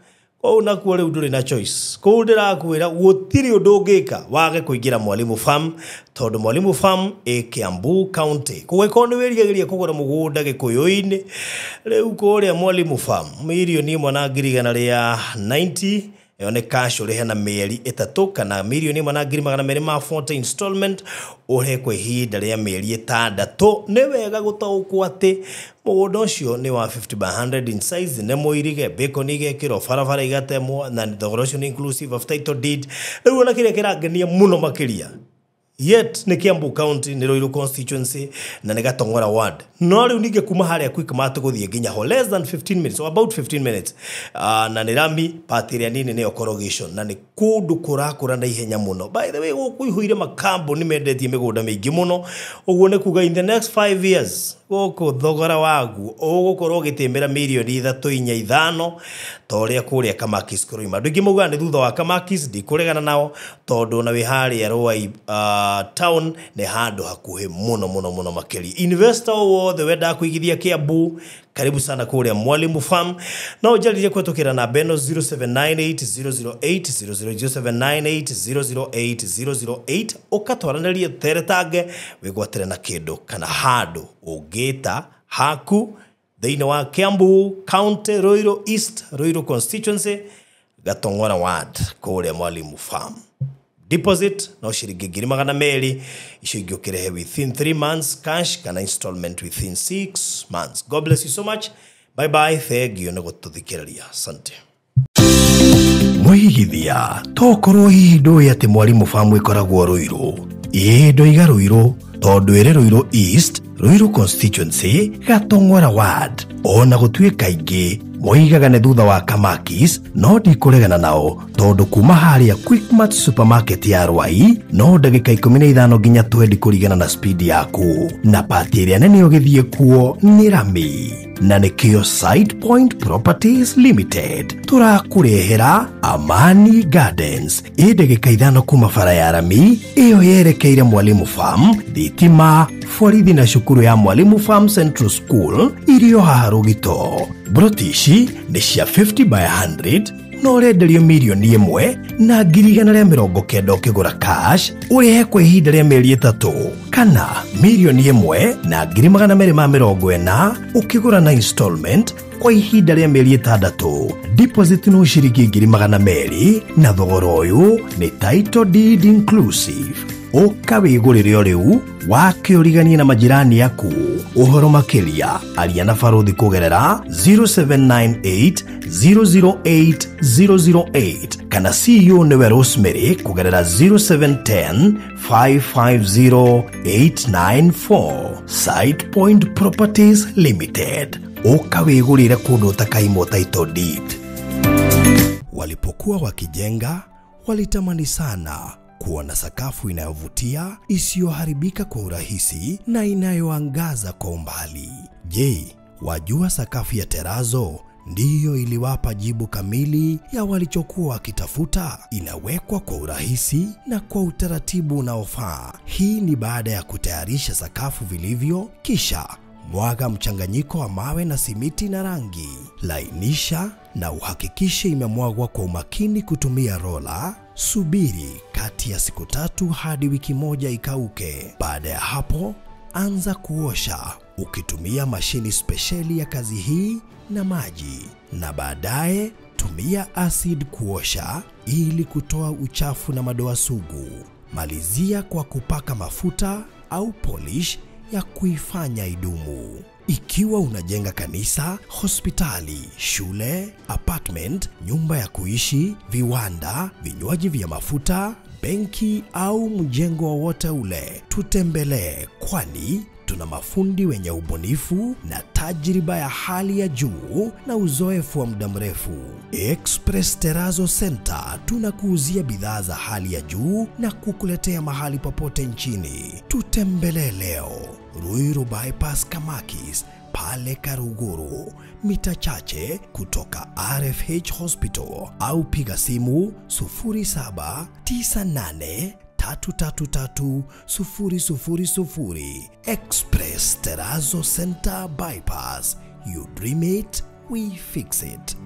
kũu nakuo rĩu ndũrĩ na choice. Kũu ndĩrakwĩra gũtirĩ ũndũ ũngĩka wage kũingĩra Mwalimu Farm, tondũ Mwalimu Farm ĩ Kiambu County. Kũgĩkorwo nĩ wĩriragĩria kũgũra mũgũnda Gĩkũyũ-inĩ, rĩu kũrĩa Mwalimu Farm 1,190,000 ĩyo nĩ cash ũrĩhe na mĩeri 3, kana 1,240,000 installment ũrĩhe kwa ihinda rĩa mĩeri 6. Nĩ wega gũtaũkwo atĩ mũgũnda ũcio nĩ wa 50 by 100 in size, nĩ mũirige, bacon igekĩrwo, barabara igatemwo, na thogora ũcio nĩ inclusive of title deed. Rĩu ona kĩrĩa kĩrangenia mũno makĩria yet nĩ Kiambu County, nĩ Ruiru constituency na nĩ Gatong'ora ward. No rĩu ningĩ kuma harĩa Quickmart gũthiĩ nginya ho less than 15 minutes or about 15 minutes, na nĩ rami part ĩrĩa nini nĩyo corrugation, na nĩ kũndũ kũrakũra na ihenya mũno. By the way, gũkũ ihũire makambuni mendetie mĩgũnda mĩingĩ mũno, ũguo nĩ kuga in the next 5 years gũkũ thogora waguo ũgũkorwo ũgĩtĩmĩra 3, 4, 5 ta ũrĩa kũrĩa Kamakis kũroima. Andũ aingĩ maugaga nĩ thutha wa Kamakis, ndikũregana nao tondũ ona wĩ harĩa Ruai town nĩ handũ hakuhĩ mũno mũno mũno makĩria. Investor wothe wendaga kũigithia Kiambu, karibu sana kũrĩa Mwalimu Farm. No ũnjarĩrie kũhetũkĩra namba ĩno 0798 008 000 0798 008 008, ũkatwaranĩrie teretange wĩgwatĩre na kĩndũ kana handũ ũngĩta haku thĩinĩ wa Kiambu County, Ruiru East, Ruiru constituency, Gatong'ora ward, kũrĩa Mwalimu Farm. Deposit no ciringi 200,000, icio ingĩ ũkĩrehe within 3 months cash kana installment within 6 months. God bless you so much. Bye bye. Thank you nĩ gũtũthikĩrĩria. Asante. Mwĩigithia tokorwo hihi ndũĩ atĩ Mwalimu Farm ĩkoragwo Ruiru. Ĩĩ ndoiga Ruiru tondũ ĩrĩ Ruiru East, Ruiru constituency, Gatong'ora ward. Ona gũtuĩka aingĩ moigaga nĩ thutha wa Kamakis, no ndikũregana nao tondũ kuma harĩa Quickmart supermarket ya Ruai no ndagĩka 15 nginya 20 kũringana na speed yaku, na pati ĩrĩa nene ũgĩthiĩ kuo nĩ rami, na nĩkĩo Site Point Properties Limited tũrakũrehera Amani Gardens ĩ ndagĩka 5 kuma bara ya rami ĩyo yerekeire Mwalimu Farm, thitima, borithi na cukuru ya Mwalimu Farm Central School irio haha Rũgito. Broti ici nĩ cia 50 by 100 no ũrenderio 1,190,000 ũkĩgũra cash ũrĩhe kwa ihinda rĩa mĩeri 3, kana 1,240,000 ũkĩgũra na installment kwa ihinda rĩa mĩeri 6. Deposit no ciringi 200,000 na thogora ũyũ nĩ title deed inclusive. Ũka wĩgũrĩre o rĩu wakĩũriganie na majirani aku. Ũhoro makĩria aria na barothi kũgerera 0798 008 008 kana CEO nĩwe Rosemary kũgerera 0710 550 894. Site Point Properties Limited, ũka wĩgũrĩre kũndũ ũtakaimwo title deed. Walipokuwa wakijenga walitamani sana kuwa na sakafu inayovutia, isiyoharibika kwa urahisi na inayoangaza kwa umbali. Je, wajua sakafu ya terazo ndiyo iliwapa jibu kamili ya walichokuwa wakitafuta? Inawekwa kwa urahisi na kwa utaratibu unaofaa. Hii ni baada ya kutayarisha sakafu vilivyo, kisha mwaga mchanganyiko wa mawe na simiti na rangi. Lainisha na uhakikishe imemwagwa kwa umakini kutumia rola. Subiri kati ya siku 3 hadi wiki 1 ikauke. Baada ya hapo, anza kuosha ukitumia mashini spesheli ya kazi hii na maji, na baadaye tumia acid kuosha ili kutoa uchafu na madoa sugu. Malizia kwa kupaka mafuta au polish ya kuifanya idumu. Ikiwa unajenga kanisa, hospitali, shule, apartment, nyumba ya kuishi, viwanda, vinywaji vya mafuta, benki au mjengo wowote ule, tutembelee, kwani tuna mafundi wenye ubunifu na tajriba ya hali ya juu na uzoefu wa muda mrefu. Express Terrazzo Center tunakuuzia bidhaa za hali ya juu na kukuletea mahali popote nchini. Tutembelee leo Ruiru Bypass Kamakis pale Karuguru, mita chache kutoka RFH Hospital, au piga simu 0798 333 000. Express Terrazzo Center Bypass. You dream it, we fix it.